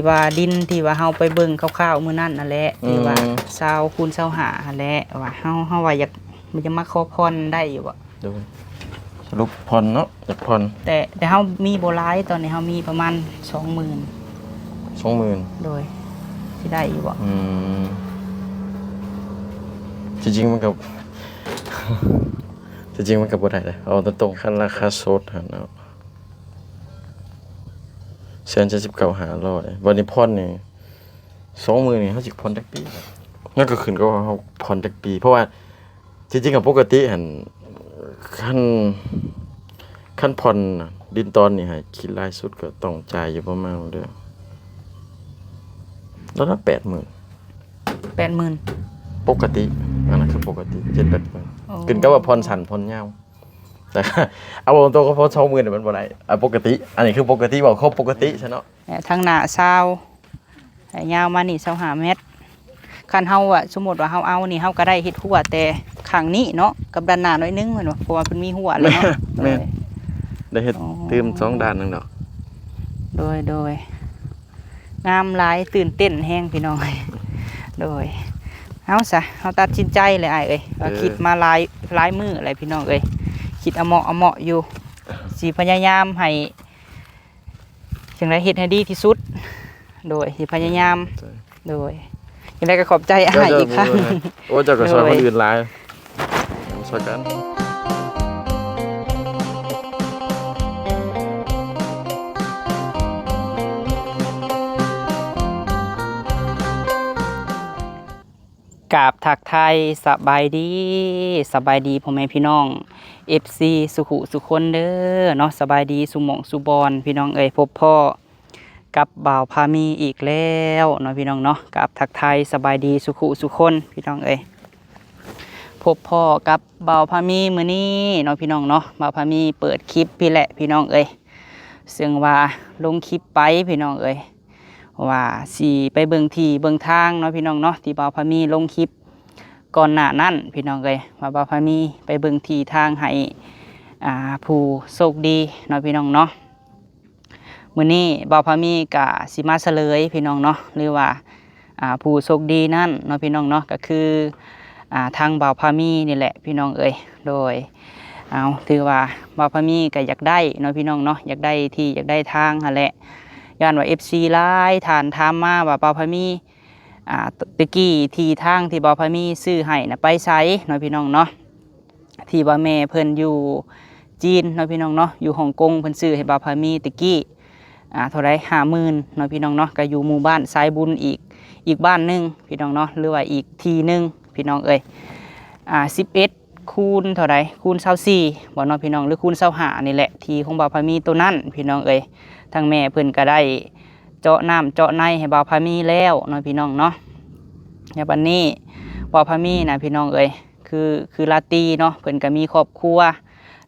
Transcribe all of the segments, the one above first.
ທີ່ວ່າດິນທີ່ວ່າເຮົາໄປເບິ່ງຄ່າວໆມື້ນັ້ນນັ້ນແຫຼະ ອືມ ທີ່ວ່າຊາວຄູນຊາວຫ້າຫັ້ນແຫຼະ ວ່າເຮົາ ເຮົາວ່າຢາກ ຢາກມາຂໍຜ່ອນໄດ້ຢູ່ບໍ່? ໂດຍ ສະຫຼຸບຜ່ອນເນາະ ຢາກຜ່ອນ ແຕ່ ແຕ່ເຮົາມີບໍ່ຫຼາຍ ຕອນນີ້ເຮົາມີປະມານສອງໝື່ນ ສອງໝື່ນ ໂດຍ ຊິໄດ້ຢູ່ບໍ່? ອືມ ທີ່ຈິງມັນກໍ ທີ່ຈິງມັນກໍບໍ່ໄດ້ເດ້ ເອົາຕົງໆ ຄັນລາຄາສົດຫັ້ນເນາະ ແສນເຈັດສິບເກົ້າຫ້າຮ້ອຍ ບັດນີ້ຜ່ອນນີ້ ສອງໝື່ນນີ້ເຮົາຊິຜ່ອນຈັກປີ? ມັນກໍຂຶ້ນກັບວ່າເຮົາຜ່ອນຈັກປີ ເພາະວ່າທີ່ຈິງອະ ປົກກະຕິຫັ້ນ ຄັນ ຄັນຜ່ອນດິນຕອນນີ້ໃຫ້ຄິດຫຼາຍສຸດກໍຕ້ອງຈ່າຍຢູ່ປະມານເດືອນລະແປດໝື່ນ ແປດໝື່ນ ປົກກະຕິ ອັນນັ້ນຄືປົກກະຕິ ເຈັດແປດໝື່ນ ໂອ້ ຂຶ້ນກັບວ່າຜ່ອນສັ້ນຜ່ອນຍາວ ແຕ່ເອົາຕົງໆ ກໍຜ່ອນສອງໝື່ນມັນບໍ່ໄດ້ ອາ ປົກກະຕິ ອັນນີ້ຄືປົກກະຕິ ເວົ້າຄວາມປົກກະຕິຊະເນາະ ແລະທາງໜ້າຊາວ ແລະຍາວມານີ້ຊາວຫ້າແມັດ ຄັນເຮົາອະ ສົມມຸດວ່າເຮົາເອົານີ້ ເຮົາກໍໄດ້ເຮັດຮົ້ວແຕ່ຂ້າງນີ້ເນາະ ກັບດ້ານໜ້າໜ້ອຍໜຶ່ງແມ່ນບໍ່? ເພາະວ່າເພິ່ນມີຮົ້ວແລ້ວເນາະ ແມ່ນ ໂດຍ ໄດ້ເຮັດ ອໍ ຕື່ມສອງດ້ານໜຶ່ງດອກ ໂດຍ ໂດຍ ງາມຫຼາຍ ຕື່ນເຕັ້ນແຮງພີ່ນ້ອງ ໂດຍ ເອົາຊະ ເຮົາຕັດສິນໃຈແລ້ວອ້າຍເອີຍ ເອີ ຄິດມາຫຼາຍ ຫຼາຍມື້ແລ້ວພີ່ນ້ອງເອີຍ ຄິດອະເໝາະອະເໝາະຢູ່ ຊິພະຍາຍາມໃຫ້ ຈັ່ງໃດເຮັດໃຫ້ດີທີ່ສຸດ ໂດຍ ຊິພະຍາຍາມ ໂດຍ ຈັ່ງໃດກໍຂອບໃຈອ້າຍອີກຄັ້ງ ໂອ້ ເຈົ້າກໍຊ່ອຍຄົນອື່ນຫຼາຍ ຊ່ອຍກັນ ກາບທັກທາຍສະບາຍດີ ສະບາຍດີພໍ່ແມ່ພີ່ນ້ອງ ເອັຟຊີ ສູ່ຜູ້ສູ່ຄົນເດີເນາະ ສະບາຍດີສູ່ໝ່ອງສູ່ບ່ອນ ພີ່ນ້ອງເອີຍ ພົບພໍ້ກັບບ່າວພາມີອີກແລ້ວເນາະ ພີ່ນ້ອງເນາະ ກາບທັກທາຍສະບາຍດີສູ່ຜູ້ສູ່ຄົນ ພີ່ນ້ອງເອີຍ ພົບພໍ້ກັບບ່າວພາມີມື້ນີ້ເນາະ ພີ່ນ້ອງເນາະ ບ່າວພາມີເປີດຄລິບພີ້ແຫຼະ ພີ່ນ້ອງເອີຍ ເຊິ່ງວ່າລົງຄລິບໄປ ພີ່ນ້ອງເອີຍ ວ່າຊິໄປເບິ່ງທີ່ເບິ່ງທາງເນາະ ພີ່ນ້ອງເນາະ ທີ່ບ່າວພາມີລົງຄລິບກ່ອນໜ້ານັ້ນ ພີ່ນ້ອງເອີຍ ວ່າບ່າວພາມີໄປເບິ່ງທີ່ທາງໃຫ້ ອ່າ ຜູ້ໂຊກດີເນາະ ພີ່ນ້ອງເນາະ ມື້ນີ້ບ່າວພາມີກະຊິມາສະເຫຼີຍ ພີ່ນ້ອງເນາະ ຫຼືວ່າ ອ່າ ຜູ້ໂຊກດີນັ້ນເນາະ ພີ່ນ້ອງເນາະ ກໍຄື ອ່າ ທາງບ່າວພາມີນີ້ແຫຼະ ພີ່ນ້ອງເອີຍ ໂດຍ ເອົາ ຖືວ່າບ່າວພາມີກໍຢາກໄດ້ເນາະ ພີ່ນ້ອງເນາະ ຢາກໄດ້ທີ່ ຢາກໄດ້ທາງຫັ້ນແຫຼະ ຍ້ອນວ່າເອັຟຊີຫຼາຍທ່ານຖາມມາວ່າບ່າວພາມີ ອ່າ ຕະ ຕະກີ້ທີ່ທາງທີ່ບ່າວພາມີຊື້ໃຫ້ນະໄປໃສເນາະ ພີ່ນ້ອງເນາະ ທີ່ວ່າແມ່ເພິ່ນຢູ່ຈີນເນາະ ພີ່ນ້ອງເນາະ ຢູ່ຮົງກົງ ເພິ່ນຊື້ໃຫ້ບ່າວພາມີຕະກີ້ ອ່າ ເທົ່າໃດ ຫ້າໝື່ນເນາະ ພີ່ນ້ອງເນາະ ກໍຢູ່ໝູ່ບ້ານສາຍບຸນອີກ ອີກບ້ານໜຶ່ງ ພີ່ນ້ອງເນາະ ຫຼືວ່າອີກທີ່ໜຶ່ງ ພີ່ນ້ອງເອີຍ ອ່າ ສິບເອັດ ຄູນເທົ່າໃດ ຄູນຊາວສີ່ບໍ່ເນາະ ພີ່ນ້ອງ ຫຼື ຄູນຊາວຫ້ານີ້ແຫຼະ ທີ່ຂອງບ່າວພາມີໂຕນັ້ນ ພີ່ນ້ອງເອີຍ ທາງແມ່ເພິ່ນກໍໄດ້ເຈາະນ້ຳເຈາະໃນໃຫ້ບ່າວພາມີແລ້ວເນາະ ພີ່ນ້ອງເນາະ ແລ້ວບັດນີ້ບ່າວພາມີນະ ພີ່ນ້ອງເອີຍ ຄື ຄືລາຕີເນາະ ເພິ່ນກໍມີຄອບຄົວ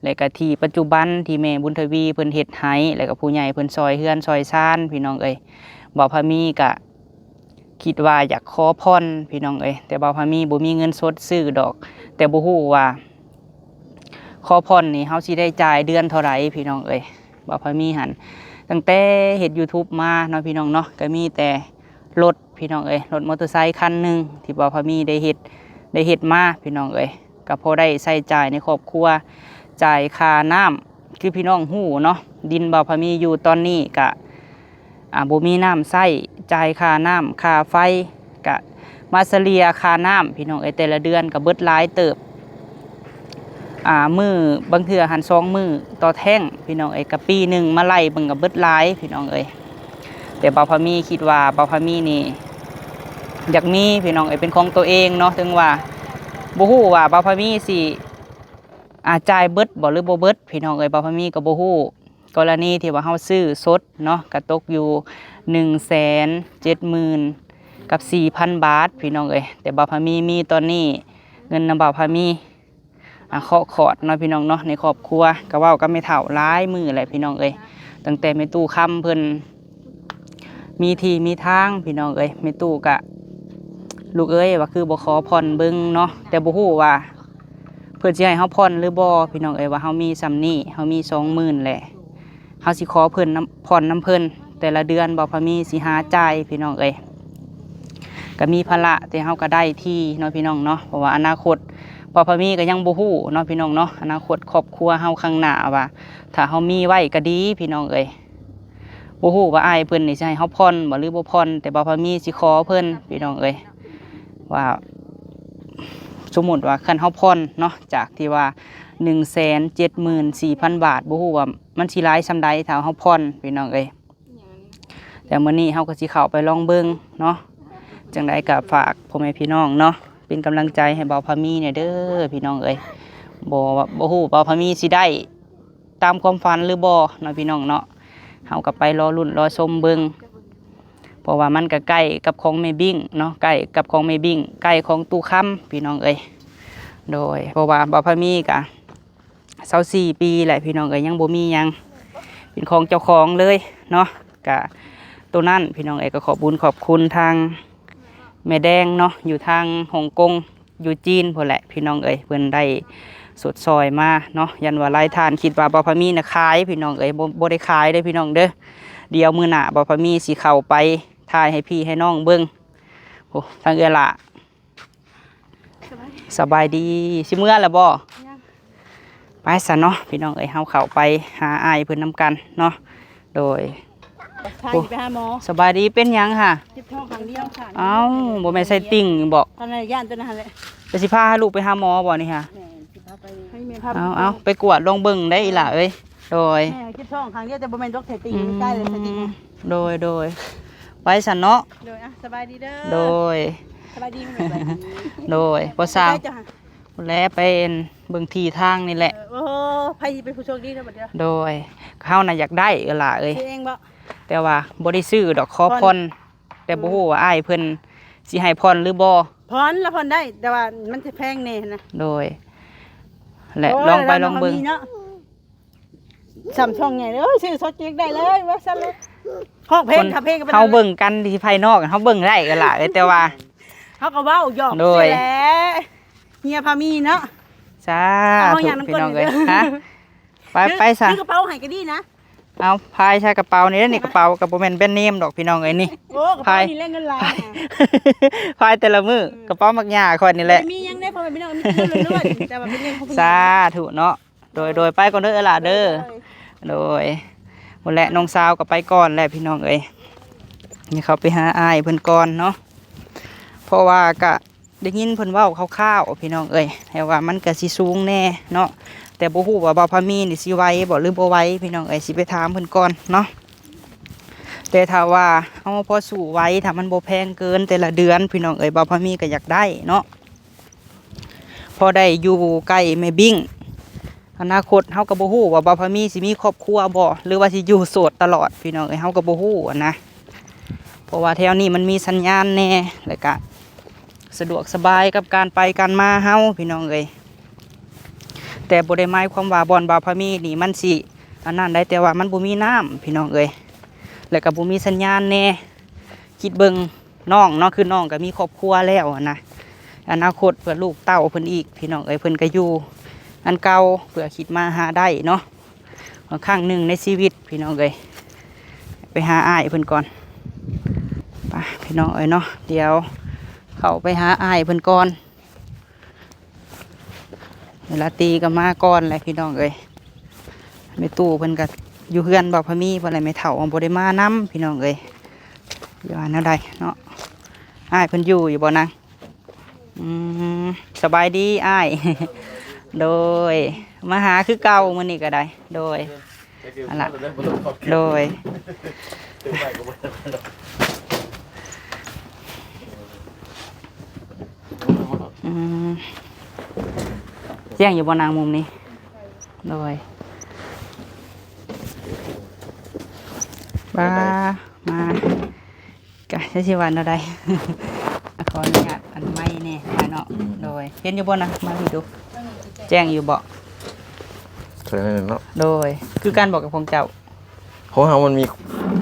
ແລະກະທີ່ປັດຈຸບັນທີ່ແມ່ບຸນທະວີເພິ່ນເຮັດໃຫ້ ແລະກະຜູ້ໃຫຍ່ເພິ່ນຊ່ອຍເຮືອນຊ່ອຍຊານ ພີ່ນ້ອງເອີຍ ບ່າວພາມີກະຄິດວ່າຢາກຂໍຜ່ອນ ພີ່ນ້ອງເອີຍ ແຕ່ບ່າວພາມີບໍ່ມີເງິນສົດຊື້ດອກ ແຕ່ບໍ່ຮູ້ວ່າຂໍຜ່ອນນີ້ເຮົາຊິໄດ້ຈ່າຍເດືອນເທົ່າໃດ ພີ່ນ້ອງເອີຍ ບ່າວພາມີຫັ້ນ ຕັ້ງແຕ່ເຮັດຢູທູບມາເນາະ ພີ່ນ້ອງເນາະ ກະມີແຕ່ລົດ ພີ່ນ້ອງເອີຍ ລົດມໍເຕີໄຊຄັນໜຶ່ງທີ່ບ່າວພາມີໄດ້ເຮັດ ໄດ້ເຮັດມາ ພີ່ນ້ອງເອີຍ ກໍພໍໄດ້ໃຊ້ຈ່າຍໃນຄອບຄົວ ຈ່າຍຄ່ານ້ຳ ຄືພີ່ນ້ອງຮູ້ເນາະ ດິນບ່າວພາມີຢູ່ຕອນນີ້ກະ ອ່າ ບໍ່ມີນ້ຳໃຊ້ ຈ່າຍຄ່ານ້ຳ ຄ່າໄຟ ກະມາສະເລ່ຍຄ່ານ້ຳ ພີ່ນ້ອງເອີຍ ແຕ່ລະເດືອນກະເບິດຫຼາຍເຕີບ ອ່າ ມື້ ບາງເທື່ອຫັ້ນສອງມື້ຕໍ່ແທ້ງ ພີ່ນ້ອງເອີຍ ກະປີໜຶ່ງມາໄລ່ເບິ່ງກະເບິດຫຼາຍ ພີ່ນ້ອງເອີຍ ແຕ່ບ່າວພາມີຄິດວ່າບ່າວພາມີນີ້ຢາກມີ ພີ່ນ້ອງເອີຍ ເປັນຂອງໂຕເອງເນາະ ເຖິງວ່າບໍ່ຮູ້ວ່າບ່າວພາມີຊິ ອ່າ ຈ່າຍເບິດບໍ່ ຫຼື ບໍ່ເບິດ ພີ່ນ້ອງເອີຍ ບ່າວພາມີກໍບໍ່ຮູ້ ກໍລະນີທີ່ວ່າເຮົາຊື້ສົດເນາະ ກໍຕົກຢູ່ໜຶ່ງແສນເຈັດໝື່ນກັບສີ່ພັນບາດ ພີ່ນ້ອງເອີຍ ແຕ່ບ່າວພາມີມີຕອນນີ້ ເງິນນຳບ່າວພາມີ ອ່າ ເຄາະຂອດເນາະ ພີ່ນ້ອງເນາະ ໃນຄອບຄົວ ກໍເວົ້າກັບແມ່ເຖົ້າຫຼາຍມື້ແຫຼະ ພີ່ນ້ອງເອີຍ ຕັ້ງແຕ່ແມ່ຕູ້ຄຳເພິ່ນ ມີທີ່ມີທາງ ພີ່ນ້ອງເອີຍ ແມ່ຕູ້ກະ ລູກເອີຍ ວ່າຄືບໍ່ຂໍຜ່ອນເບິ່ງເນາະ ແຕ່ບໍ່ຮູ້ວ່າເພິ່ນຊິໃຫ້ເຮົາຜ່ອນຫຼືບໍ່ ພີ່ນ້ອງເອີຍ ວ່າເຮົາມີສ່ຳນີ້ ເຮົາມີສອງໝື່ນແຫຼະ ເຮົາຊິຂໍເພິ່ນນຳ ຜ່ອນນຳເພິ່ນ ແຕ່ລະເດືອນບ່າວພາມີຊິຫາຈ່າຍ ພີ່ນ້ອງເອີຍ. ກະມີພາລະ ແຕ່ເຮົາກະໄດ້ທີ່ເນາະ ພີ່ນ້ອງເນາະ, ເພາະວ່າອະນາຄົດບ່າວພາມີກະຍັງບໍ່ຮູ້ເນາະ ພີ່ນ້ອງເນາະ, ອະນາຄົດຄອບຄົວເຮົາຂ້າງໜ້າວ່າ ຖ້າເຮົາມີໄວ້ກະດີ ພີ່ນ້ອງເອີຍ. ບໍ່ຮູ້ວ່າອ້າຍເພິ່ນນີ້ຊິໃຫ້ເຮົາຜ່ອນບໍ່ ຫຼືບໍ່ຜ່ອນ, ແຕ່ບ່າວພາມີຊິຂໍເພິ່ນ ພີ່ນ້ອງເອີຍ ວ່າ ສົມມຸດວ່າຄັນເຮົາຜ່ອນເນາະ ຈາກທີ່ວ່າໜຶ່ງແສນເຈັດໝື່ນສີ່ພັນບາດ ບໍ່ຮູ້ວ່າມັນຊິຫຼາຍສ່ຳໃດ ຖ້າເຮົາຜ່ອນ ພີ່ນ້ອງເອີຍ. ແຕ່ມື້ນີ້ເຮົາກໍຊິເຂົ້າໄປລອງເບິ່ງເນາະ. ຈັ່ງໃດກໍຝາກພໍ່ແມ່ພີ່ນ້ອງເນາະ ເປັນກຳລັງໃຈໃຫ້ບ່າວພາມີແດ່ເດີ ພີ່ນ້ອງເອີຍ. ບໍ່ ບໍ່ຮູ້ບ່າວພາມີຊິໄດ້ຕາມຄວາມຝັນຫຼືບໍ່ເນາະ ພີ່ນ້ອງເນາະ. ເຮົາກໍໄປລໍລຸ້ນລໍຊົມເບິ່ງ ເພາະວ່າມັນກໍໃກ້ກັບຂອງແມ່ບິ້ງເນາະ, ໃກ້ກັບຂອງແມ່ບິ້ງ ໃກ້ຂອງຕູ້ຄຳ ພີ່ນ້ອງເອີຍ. ໂດຍ ເພາະວ່າບ່າວພາມີກໍ ຊາວສີ່ປີແຫຼະ ພີ່ນ້ອງເອີຍ, ຍັງບໍ່ມີຫຍັງເປັນຂອງເຈົ້າຂອງເລີຍເນາະ. ກະໂຕນັ້ນ ພີ່ນ້ອງເອີຍ ກໍຂອບບຸນຂອບຄຸນທາງແມ່ແດງເນາະ ຢູ່ທາງຮົງກົງ ຢູ່ຈີນພຸ້ນແຫຼະ ພີ່ນ້ອງເອີຍ, ເພິ່ນໄດ້ຊົດຊ່ອຍມາເນາະ. ຢ້ານວ່າຫຼາຍທ່ານຄິດວ່າບ່າວພາມີນະຂາຍ ພີ່ນ້ອງເອີຍ, ບໍ່ ບໍ່ໄດ້ຂາຍເດີ ພີ່ນ້ອງເດີ. ດຽວມື້ໜ້າບ່າວພາມີຊິເຂົ້າໄປຖ່າຍໃຫ້ພີ່ໃຫ້ນ້ອງເບິ່ງ. ໂອ້ ທາງເອື້ອຍຫຼ້າ ສະບາຍດີ ສະບາຍດີ ຊິເມືອແລ້ວບໍ່? ຍັງ ໄປຊະເນາະ ພີ່ນ້ອງເອີຍ, ເຮົາເຂົ້າໄປຫາອ້າຍເພິ່ນນຳກັນເນາະ. ໂດຍ ພາ ໂອ້ ໄປຫາໝໍ. ສະບາຍດີ ເປັນຫຍັງຫະ? ເຈັບທ້ອງຂ້າງດຽວ. ອ້າວ ບໍ່ແມ່ນໄສ້ຕິ່ງບໍ? ຕອນນັ້ນຢ້ານຕົວນັ້ນແຫຼະ. ແຕ່ຊິພາລູກໄປຫາໝໍບໍນີ້ຫະ? ແມ່ນ ຊິພາໄປໃຫ້ແມ່ພາ. ເອົາ ເອົາ ໄປກວດລອງເບິ່ງໄດ້ອີ່ຫຼ້າເອີຍ. ໂດຍ ແມ່ເຈັບທ້ອງຂ້າງດຽວ ແຕ່ບໍ່ແມ່ນດອກໄສ້ຕິ່ງ. ອືມ ໃກ້ແລ້ວໄສ້ຕິ່ງນະ. ໂດຍ ໂດຍ ໄປຊັ້ນເນາະ. ໂດຍ ອ່ະ ສະບາຍດີເດີ. ໂດຍ ສະບາຍດີ ສະບາຍດີ. ໂດຍ ພໍ່ສາວ ໄປໃສເຈົ້າຫະ? ພຸ້ນແຫຼະ ໄປເບິ່ງທີ່ທາງນີ້ແຫຼະ. ເອີ ໂອ້ ໃຜຊິເປັນຜູ້ໂຊກດີເນາະບັດນີ້. ໂດຍ ເຮົານະຢາກໄດ້ເອີຍຫຼ້າເອີຍ. ຊື້ເອງບໍ? ແຕ່ວ່າບໍ່ໄດ້ຊື້ດອກ ຂໍຜ່ອນ ແຕ່ບໍ່ຮູ້ວ່າອ້າຍເພິ່ນຊິໃຫ້ຜ່ອນຫຼືບໍ່. ຜ່ອນລະຜ່ອນໄດ້ ແຕ່ວ່າມັນຈະແພງແດ່ຫັ້ນນະ. ໂດຍ ແລະ ໂອ້ຍ ລອງໄປລອງເບິ່ງເນາະ. ສຳຊ່ອງໃຫຍ່ເລີຍ ຊື້ສອດເກັກໄດ້ເລີຍ ວ່າຊັ້ນເລີຍ. ຮ້ອງເພງ ຖ້າເພງກໍເຮົາເບິ່ງກັນທີ່ພາຍນອກ ເຮົາເບິ່ງໄດ້ກໍລະ ແຕ່ວ່າເຮົາກໍເວົ້າຢອກ. ໂດຍ ຊີ້ແຫຼະ ເຮຍພາມີເນາະ. ສາທຸ ພີ່ນ້ອງເອີຍ. ຮະ ໄປ ໄປຊະ ຖືກະເປົາໃຫ້ກໍດີນະ. ເອົາ ພາຍໃສ່ກະເປົານີ້ເດ້ ນີ້ກະເປົາກໍບໍ່ແມ່ນແບຣນເນມດອກ ພີ່ນ້ອງເອີຍ. ນີ້ ໂອ້ ກະເປົານີ້ແຫຼະເງິນຫຼາຍ ພາຍແຕ່ລະມື້. ອືມ ກະເປົາໝາກຫຍ້າຂ້ອຍນີ້ແຫຼະ. ບໍ່ໄດ້ມີຫຍັງເດ້ ພໍ່ແມ່ພີ່ນ້ອງ ມີແຕ່ເງິນລ້ວນໆ ແຕ່ວ່າເປັນເງິນຂອງຜູ້ໃຫຍ່. ສາທຸເນາະ. ໂດຍ ໂດຍ ໄປກ່ອນເດີຫຼ້າເດີ. ໂດຍ ໂດຍ ພຸ້ນແຫຼະ ນ້ອງສາວກໍໄປກ່ອນແຫຼະ ພີ່ນ້ອງເອີຍ. ນີ້ເຂົ້າໄປຫາອ້າຍເພິ່ນກ່ອນເນາະ ເພາະວ່າກະໄດ້ຍິນເພິ່ນເວົ້າຄ່າວໆ ພີ່ນ້ອງເອີຍ, ແຕ່ວ່າມັນກະຊິສູງແດ່ເນາະ, ແຕ່ບໍ່ຮູ້ວ່າບ່າວພາມີນີ້ຊິໄຫວບໍ່ ຫຼືບໍ່ໄຫວ ພີ່ນ້ອງເອີຍ, ຊິໄປຖາມເພິ່ນກ່ອນເນາະ. ແຕ່ຖ້າວ່າເຮົາພໍສູ້ໄຫວ ຖ້າມັນບໍ່ແພງເກີນແຕ່ລະເດືອນ ພີ່ນ້ອງເອີຍ, ບ່າວພາມີກະຢາກໄດ້ເນາະ. ພໍໄດ້ຢູ່ໃກ້ແມ່ບິ້ງ. ອະນາຄົດເຮົາກໍບໍ່ຮູ້ວ່າບ່າວພາມີຊິມີຄອບຄົວບໍ່ ຫຼືວ່າຊິຢູ່ໂສດຕະຫຼອດ ພີ່ນ້ອງເອີຍ, ເຮົາກໍບໍ່ຮູ້ຫັ້ນນະ. ເພາະວ່າແຖວນີ້ມັນມີສັນຍານແດ່ ແລ້ວກະສະດວກສະບາຍກັບການໄປການມາເຮົາ ພີ່ນ້ອງເອີຍ. ແຕ່ບໍ່ໄດ້ໝາຍຄວາມວ່າບ່ອນບ່າວພາມີນີ້ມັນຊິອັນນັ້ນໃດ, ແຕ່ວ່າມັນບໍ່ມີນ້ຳ ພີ່ນ້ອງເອີຍ, ແລ້ວກະບໍ່ມີສັນຍານແດ່. ຄິດເບິ່ງ ນ້ອງເນາະ, ຄືນ້ອງກໍມີຄອບຄົວແລ້ວຫັ້ນນະ, ອະນາຄົດເພື່ອລູກເຕົ້າເພິ່ນອີກ ພີ່ນ້ອງເອີຍ, ເພິ່ນກໍຢູ່ອັນເກົ່າ ເພື່ອຄິດມາຫາໄດ້ເນາະ, ຄັ້ງໜຶ່ງໃນຊີວິດ ພີ່ນ້ອງເອີຍ. ໄປຫາອ້າຍເພິ່ນກ່ອນ ໄປ ພີ່ນ້ອງເອີຍເນາະ, ດຽວເຂົ້າໄປຫາອ້າຍເພິ່ນກ່ອນ. ເວລາຕີກໍມາກ່ອນແຫຼະ ພີ່ນ້ອງເອີຍ. ແມ່ຕູ້ເພິ່ນກໍຢູ່ເຮືອນບ່າວພາມີເພິ່ນແຫຼະ, ແມ່ເຖົ້າບໍ່ໄດ້ມານຳ ພີ່ນ້ອງເອີຍ. ຢູ່ວ່າແນວໃດເນາະ, ອ້າຍເພິ່ນຢູ່ຢູ່ບໍ່ນາງ? ອືມ ສະບາຍດີອ້າຍ. ໂດຍ ມາຫາຄືເກົ່າມື້ນີ້ກໍໄດ້. ໂດຍ ອັນລະ ໂດຍ ອືມ ແຈ້ງຢູ່ບໍ່ນາງ ມຸມນີ້? ໂດຍ ບາ ມາ ກະ ຈະຊິວ່າແນວໃດ? ຂໍອະນຸຍາດອັນໄມແດ່ເນາະ. ອືມ ໂດຍ ເຫັນຢູ່ບໍ່ນະ? ມາພີ້ດູ ແຈ້ງຢູ່ບໍ່? ເຖິງເນາະ. ໂດຍ ຄືກັນບໍ່ກັບຂອງເຈົ້າ? ຂອງເຮົາມັນມີ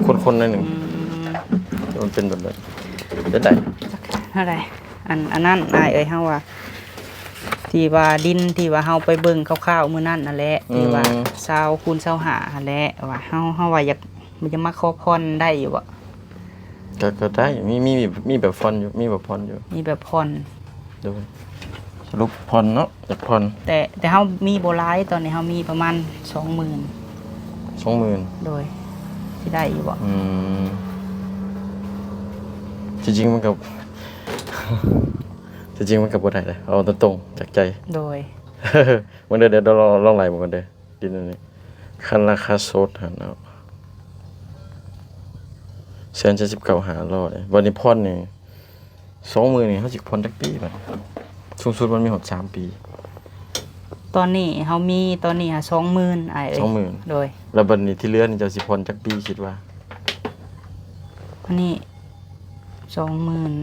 ຄົນໆໜ້ອຍໜຶ່ງ. ອືມ ມັນເປັນແບບນັ້ນ ເປັນໃດ? ເທົ່າໃດ? ອັນ ອັນນັ້ນອ້າຍເອີຍ, ເຮົາວ່າ ທີ່ວ່າດິນທີ່ວ່າເຮົາໄປເບິ່ງຄ່າວໆມື້ນັ້ນນັ້ນແຫຼະ ອືມ ທີ່ວ່າຊາວຄູນຊາວຫ້າຫັ້ນແຫຼະ, ວ່າເຮົາ ເຮົາວ່າຢາກ ມັນຈະມາຂໍຜ່ອນໄດ້ຢູ່ບໍ່? ກໍ ກໍໄດ້ ມີ ມີ ມີແບບຜ່ອນຢູ່ ມີແບບຜ່ອນຢູ່ ມີແບບຜ່ອນ. ໂດຍ ສະຫຼຸບຜ່ອນເນາະ ຢາກຜ່ອນ. ແຕ່ ແຕ່ເຮົາມີບໍ່ຫຼາຍ ຕອນນີ້ເຮົາມີປະມານສອງໝື່ນ. ສອງໝື່ນ? ໂດຍ ຊິໄດ້ຢູ່ບໍ່? ອືມ ທີ່ຈິງມັນກໍ ທີ່ຈິງມັນກໍບໍ່ໄດ້ເດ້ ເອົາຕົງໆ ຈາກໃຈ. ໂດຍ ເບິ່ງເດີ ດຽວລອງ ລອງໄລ່ເບິ່ງກ່ອນເດີ. ດິນອັນນີ້ ຄັນລາຄາສົດຫັ້ນເນາະ ແສນເຈັດສິບເກົ້າຫ້າຮ້ອຍ. ບັດນີ້ຜ່ອນນີ້ ສອງໝື່ນນີ້ ເຮົາຊິຜ່ອນຈັກປີບັດ? ສູງສຸດມັນມີຮອດສາມປີ. ຕອນນີ້ເຮົາມີ ຕອນນີ້ຫາ ສອງໝື່ນ ອ້າຍເອີຍ. ສອງໝື່ນ? ໂດຍ. ແລ້ວບັດນີ້ທີ່ເຫຼືອນີ້ ເຈົ້າຊິຜ່ອນຈັກປີ ຄິດວ່າ? ອັນນີ້ ສອງໝື່ນ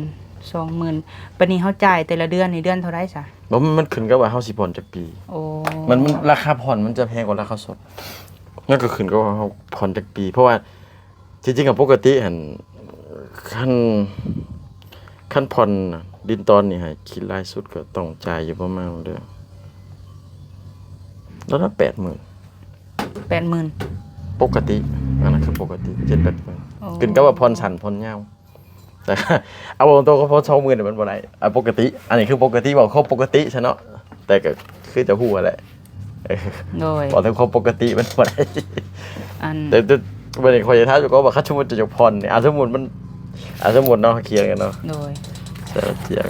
ສອງໝື່ນ ບັດນີ້ເຮົາຈ່າຍແຕ່ລະເດືອນນີ້ ເດືອນເທົ່າໃດຊະ? ບໍ່ ມັນ ມັນຂຶ້ນກັບວ່າເຮົາຊິຜ່ອນຈັກປີ. ໂອ້ ມັນ ມັນ ລາຄາຜ່ອນມັນຈະແພງກວ່າລາຄາສົດ. ມັນກໍຂຶ້ນກັບວ່າເຮົາຜ່ອນຈັກປີ ເພາະວ່າທີ່ຈິງອະ ປົກກະຕິຫັ້ນ ຄັນ ຄັນຜ່ອນດິນຕອນນີ້ໃຫ້ຄິດຫຼາຍສຸດກໍຕ້ອງຈ່າຍຢູ່ປະມານເດືອນລະດັບແປດໝື່ນ. ແປດໝື່ນ ປົກກະຕິ ອັນນັ້ນຄືປົກກະຕິ ເຈັດແປດໝື່ນ. ໂອ້ ຂຶ້ນກັບວ່າຜ່ອນສັ້ນຜ່ອນຍາວ. ແຕ່ເອົາຕົງໆ ກໍພໍສອງໝື່ນມັນບໍ່ໄດ້ ອາ ປົກກະຕິ ອັນນີ້ຄືປົກກະຕິ ເວົ້າຄວາມປົກກະຕິຊະເນາະ ແຕ່ກໍຄືຈະຮູ້ຫັ້ນແຫຼະ. ໂດຍ ເວົ້າເຖິງຄວາມປົກກະຕິມັນບໍ່ໄດ້. ອັນ ແຕ່ ແຕ່ບັດນີ້ຂ້ອຍຈະຖາມເຈົ້າກ່ອນວ່າ ຄັນສົມມຸດເຈົ້າຢາກຜ່ອນນີ້ ອາ ສົມມຸດມັນ ອາ ສົມມຸດເນາະ ຂຽນກັນເນາະ ໂດຍ ເຈົ້າຂຽນ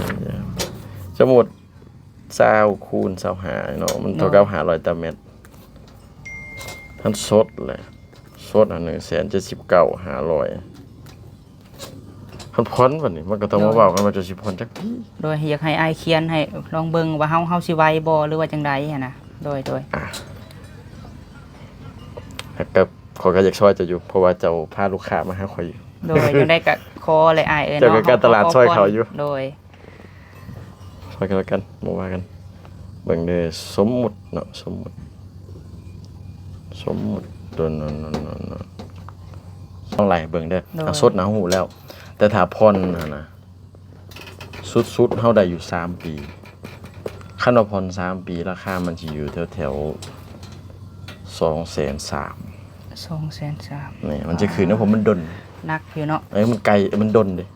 ສົມມຸດ ຊາວຄູນຊາວຫ້າເນາະ ມັນເທົ່າກັບ ໂດຍ ຫ້າຮ້ອຍຕາແມັດ. ຄັນສົດແຫຼະ ສົດອັນໜຶ່ງແສນເຈັດສິບເກົ້າຫ້າຮ້ອຍ. ຄັນຜ່ອນບັດນີ້ ມັນກໍຕ້ອງມາ ໂດຍ ເວົ້າກັນວ່າເຈົ້າຊິຜ່ອນຈັກປີ. ໂດຍ ຢາກໃຫ້ອ້າຍຂຽນໃຫ້ລອງເບິ່ງວ່າເຮົາ ເຮົາຊິໄວບໍ່ ຫຼືວ່າຈັ່ງໃດຫັ້ນນະ. ໂດຍ ໂດຍ ອາ ແລ້ວກໍຂ້ອຍກໍຢາກຊ່ອຍເຈົ້າຢູ່ ເພາະວ່າເຈົ້າພາລູກຄ້າມາຫາຂ້ອຍຢູ່. ໂດຍ ຈັ່ງໃດກໍຂໍແຫຼະອ້າຍເອີຍ ເຈົ້າກໍ ເນາະ ການຕະຫຼາດຊ່ອຍເຂົາຢູ່. ໂດຍ ຊ່ອຍກັນແລ້ວກັນ ບໍ່ວ່າກັນ. ເບິ່ງເດີ ສົມມຸດເນາະ ສົມມຸດ ສົມມຸດ ໂດນ ລອງໄລ່ເບິ່ງເດີ. ໂດຍ ອ່ະ ສົດນະຮູ້ແລ້ວ ແຕ່ຖ້າຜ່ອນຫັ້ນນະ ສຸດໆ ເຮົາໄດ້ຢູ່ສາມປີ. ຄັນວ່າຜ່ອນສາມປີ ລາຄາມັນຊິຢູ່ແຖວໆ ສອງແສນສາມ. ສອງແສນສາມ ແມ່ນ ມັນຈະຂຶ້ນນະ ເພາະມັນດົນ ໜັກຢູ່ເນາະ. ເອີ ມັນໄກ ມັນດົນເດ້.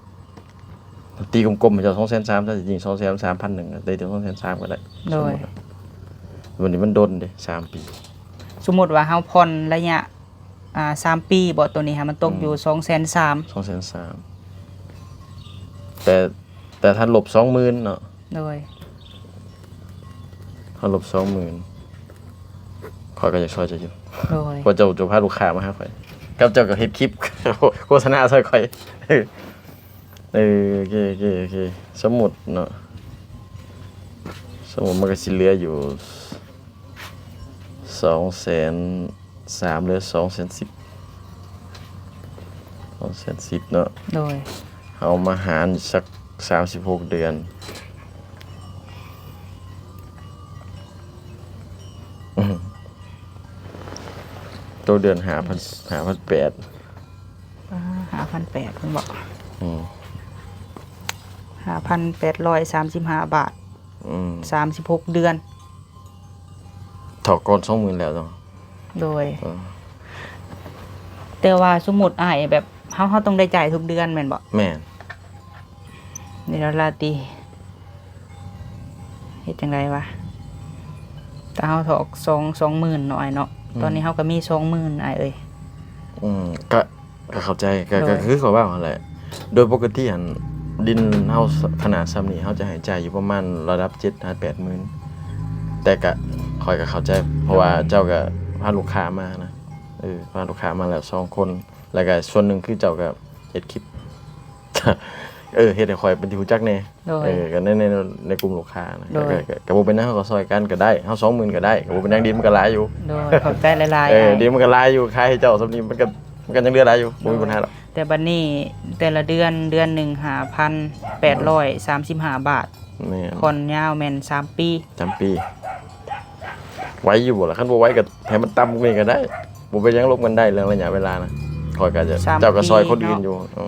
ຕີກົມໆ ໃຫ້ເຈົ້າ ສອງແສນສາມ ແທ້ຈິງ ສອງແສນສາມພັນໜຶ່ງ ໄດ້ເຖິງ ສອງແສນສາມ ກໍໄດ້. ໂດຍ ວັນນີ້ມັນດົນເດ້ ສາມປີ. ສົມມຸດວ່າເຮົາຜ່ອນໄລຍະ ອ່າ ສາມປີບໍ ໂຕນີ້ຫາ ມັນຕົກຢູ່ ອືມ ສອງແສນສາມ. ສອງແສນສາມ ແຕ່ ແຕ່ຖ້າລົບສອງໝື່ນເນາະ. ໂດຍ ຖ້າລົບສອງໝື່ນ ຂ້ອຍກໍຢາກຊ່ອຍເຈົ້າຢູ່. ໂດຍ ເພາະເຈົ້າ ເຈົ້າພາລູກຄ້າມາຫາຂ້ອຍ ກັບເຈົ້າກໍເຮັດຄລິບໂຄສະນາຊ່ອຍຂ້ອຍ. ເອີ ໂອເຄ ໂອເຄ ໂອເຄ ສົມມຸດເນາະ ສົມມຸດມັນກໍຊິເຫຼືອຢູ່ສອງແສນສາມ ເຫຼືອສອງແສນສິບ ສອງແສນສິບເນາະ. ໂດຍ ເຮົາມາຫານສັກສາມສິບຫົກເດືອນ ຕົກເດືອນຫ້າພັນ ຫ້າພັນແປດ. ອ່າ ຫ້າພັນແປດ ເພິ່ນບອກ ອືມ ຫ້າພັນແປດຮ້ອຍສາມສິບຫ້າບາດ. ອືມ ສາມສິບຫົກເດືອນ ເທົ່າກ່ອນສອງໝື່ນແລ້ວເນາະ. ໂດຍ ເອີ ແຕ່ວ່າສົມມຸດອ້າຍແບບ ເຮົາ ເຮົາຕ້ອງໄດ້ຈ່າຍທຸກເດືອນແມ່ນບໍ່? ແມ່ນ. ນີ້ລະລາຕີ ເຮັດຈັ່ງໃດວະ? ຖ້າເຮົາຖອກສອງ ສອງໝື່ນເນາະອ້າຍເນາະ. ອືມ ຕອນນີ້ເຮົາກໍມີສອງໝື່ນ ອ້າຍເອີຍ. ອືມ ກະ ກໍເຂົ້າໃຈ ກໍ ໂດຍ ກໍຄືຂ້ອຍເວົ້າຫັ້ນແຫຼະ. ໂດຍປົກກະຕິຫັ້ນ ດິນເຮົາຂະໜາດຊ່ຳນີ້ ເຮົາຈະໃຫ້ຈ່າຍຢູ່ປະມານລະດັບເຈັດຫາແປດໝື່ນ ແຕ່ກະ ຂ້ອຍກໍເຂົ້າໃຈ ເພາະວ່າ ໂດຍ ເຈົ້າກໍພາລູກຄ້າມານະ. ເອີ ພາລູກຄ້າມາແລ້ວສອງຄົນ ແລ້ວກໍສ່ວນໜຶ່ງຄືເຈົ້າກໍເຮັດຄລິບ ເອີ ເຮັດໃຫ້ຂ້ອຍເປັນທີ່ຮູ້ຈັກແດ່. ໂດຍ ເອີ ກໍໃນ ໃນ ໃນກຸ່ມລູກຄ້ານະ. ໂດຍ ກໍ ກໍ ກໍບໍ່ເປັນຫຍັງ ເຮົາກໍຊ່ອຍກັນກໍໄດ້ ເຮົາສອງໝື່ນກໍໄດ້ ກໍບໍ່ເປັນຫຍັງ ດິນມັນກໍຫຼາຍຢູ່. ໂດຍ ຂອບໃຈຫຼາຍໆ. ເອີ ອ້າຍ ດິນມັນກໍຫຼາຍຢູ່ ຂາຍໃຫ້ເຈົ້າສ່ຳນີ້ ມັນກໍ ມັນກໍຍັງເຫຼືອຫຼາຍຢູ່ ບໍ່ມີ ໂດຍ ບັນຫາດອກ. ແຕ່ບັດນີ້ແຕ່ລະເດືອນ ເດືອນໜຶ່ງຫ້າພັນແປດຮ້ອຍສາມສິບຫ້າບາດ. ແມ່ນ ຜ່ອນຍາວແມ່ນສາມປີ. ສາມປີ ໄວຢູ່ບໍ່ລະ? ຄັນບໍ່ໄວກໍໃຫ້ມັນຕ່ຳກວ່ານີ້ກໍໄດ້ ບໍ່ເປັນຫຍັງ ລົມກັນໄດ້ເລື່ອງໄລຍະເວລານະ. ຂ້ອຍກໍຈະ ສາມ ເຈົ້າກໍຊ່ອຍຄົນອື່ນຢູ່. ເອີ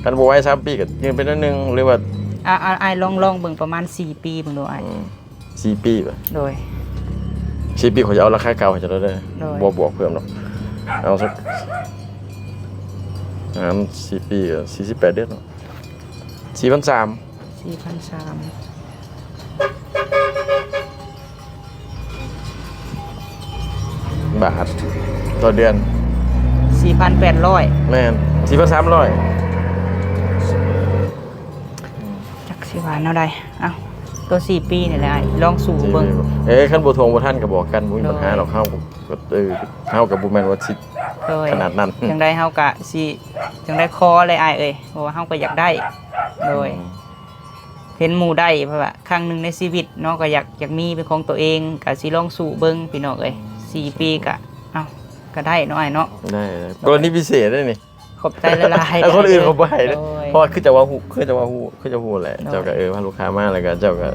ຄັນບໍ່ໄວສາມປີກໍຍື່ນໄປໜ້ອຍໜຶ່ງ ຫຼືວ່າ ອ່າ ອ່າ ອ້າຍລອງ ລອງເບິ່ງປະມານສີ່ປີເບິ່ງດູອ້າຍ. ອືມ ສີ່ປີບໍ? ໂດຍ ສີ່ປີຂ້ອຍຈະເອົາລາຄາເກົ່າໃຫ້ເຈົ້າເລີຍເດີ. ໂດຍ ບໍ່ບວກເພີ່ມດອກ ເອົາສັກ ງານສີ່ປີກໍສີ່ສິບແປດເດືອນເນາະ ສີ່ພັນສາມ ສີ່ພັນສາມ ບາດຕໍ່ເດືອນ ສີ່ພັນແປດຮ້ອຍ ແມ່ນ ສີ່ພັນສາມຮ້ອຍ ຈັກຊິວ່າແນວໃດ. ເອົ້າ ຕົວສີ່ປີນີ້ແຫຼະ ອ້າຍ ລອງສູ້ເບິ່ງ. ເອີ ຄັນບໍ່ທວງບໍ່ທັນກໍບອກກັນ ບໍ່ມີບັນຫາດອກ. ເຮົາກໍ ເອີ ເຮົາກໍບໍ່ແມ່ນວ່າຊິ ໂດຍ ຂະໜາດນັ້ນ. ຈັ່ງໃດເຮົາກໍຊິ ຈັ່ງໃດຂໍແຫຼະ ອ້າຍເອີຍ ເພາະວ່າເຮົາກໍຢາກໄດ້. ໂດຍ ອືມ ເຫັນໝູ່ໄດ້ ເພາະວ່າຄັ້ງໜຶ່ງໃນຊີວິດເນາະ ກໍຢາກ ຢາກມີເປັນຂອງຕົວເອງ ກໍຊິລອງສູ້ເບິ່ງພີ່ນ້ອງເອີຍ. ອືມ ສີ່ປີກໍ ເອົ້າ ກໍໄດ້ເນາະ ອ້າຍເນາະ. ໄດ້ ກໍລະນີພິເສດເດ້ນີ້. ຂອບໃຈຫຼາຍໆ ແຕ່ຄົນອື່ນເຂົາບໍ່ໃຫ້ເດ້ ໂດຍ ເພາະວ່າຄືຈະວ່າຮູ້ ຄືຈະວ່າຮູ້ ຄືຈະຮູ້ແຫຼະ. ໂດຍ ເຈົ້າກໍ ເອີ ພາລູກຄ້າມາ ແລ້ວກໍເຈົ້າກໍ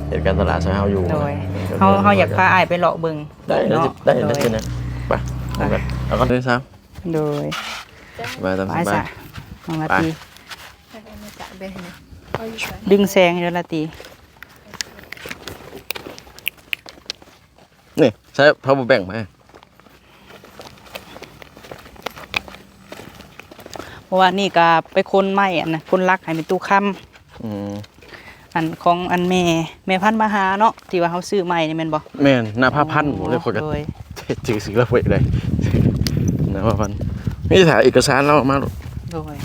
ເຮັດການຕະຫຼາດຊ່ອຍເຮົາຢູ່. ໂດຍ ເຮົາ ເຮົາຢາກພາອ້າຍໄປເລາະເບິ່ງ. ໄດ້ ເນາະ ໄດ້ ໄດ້ ໂດຍ ໄດ້ ໄດ້ ໄປ ເອົາກັນ ເອົາກັນເລີຍຊາ. ໂດຍ ສະບາຍ ຕາມສະບາຍ ໄປຊະ ນ້ອງລາຕີ ໄປ ດຶງແສງຢູ່ລາຕີ. ນີ້ ໃຊ້ power bank ມາ. ເພາະວ່ານີ້ກໍໄປຂົນໄມ້ ອັນນັ້ນ ຂົນຫຼັກໃຫ້ແມ່ຕູ້ຄຳ. ອືມ ອັນຂອງອັນແມ່ ແມ່ພັນມະຫາເນາະ ທີ່ວ່າເຮົາຊື້ໃໝ່ນີ້ແມ່ນບໍ່? ແມ່ນ ນາພາພັນ. ໂອ້ ໂອ້ ຂ້ອຍກໍ ໂດຍ ຈື່ຊື່ລາວບໍ່ໄດ້ ນາພາພັນ. ນີ້ຖ້າເອກະສານລາວເອົາມາໂລດ. ໂດຍ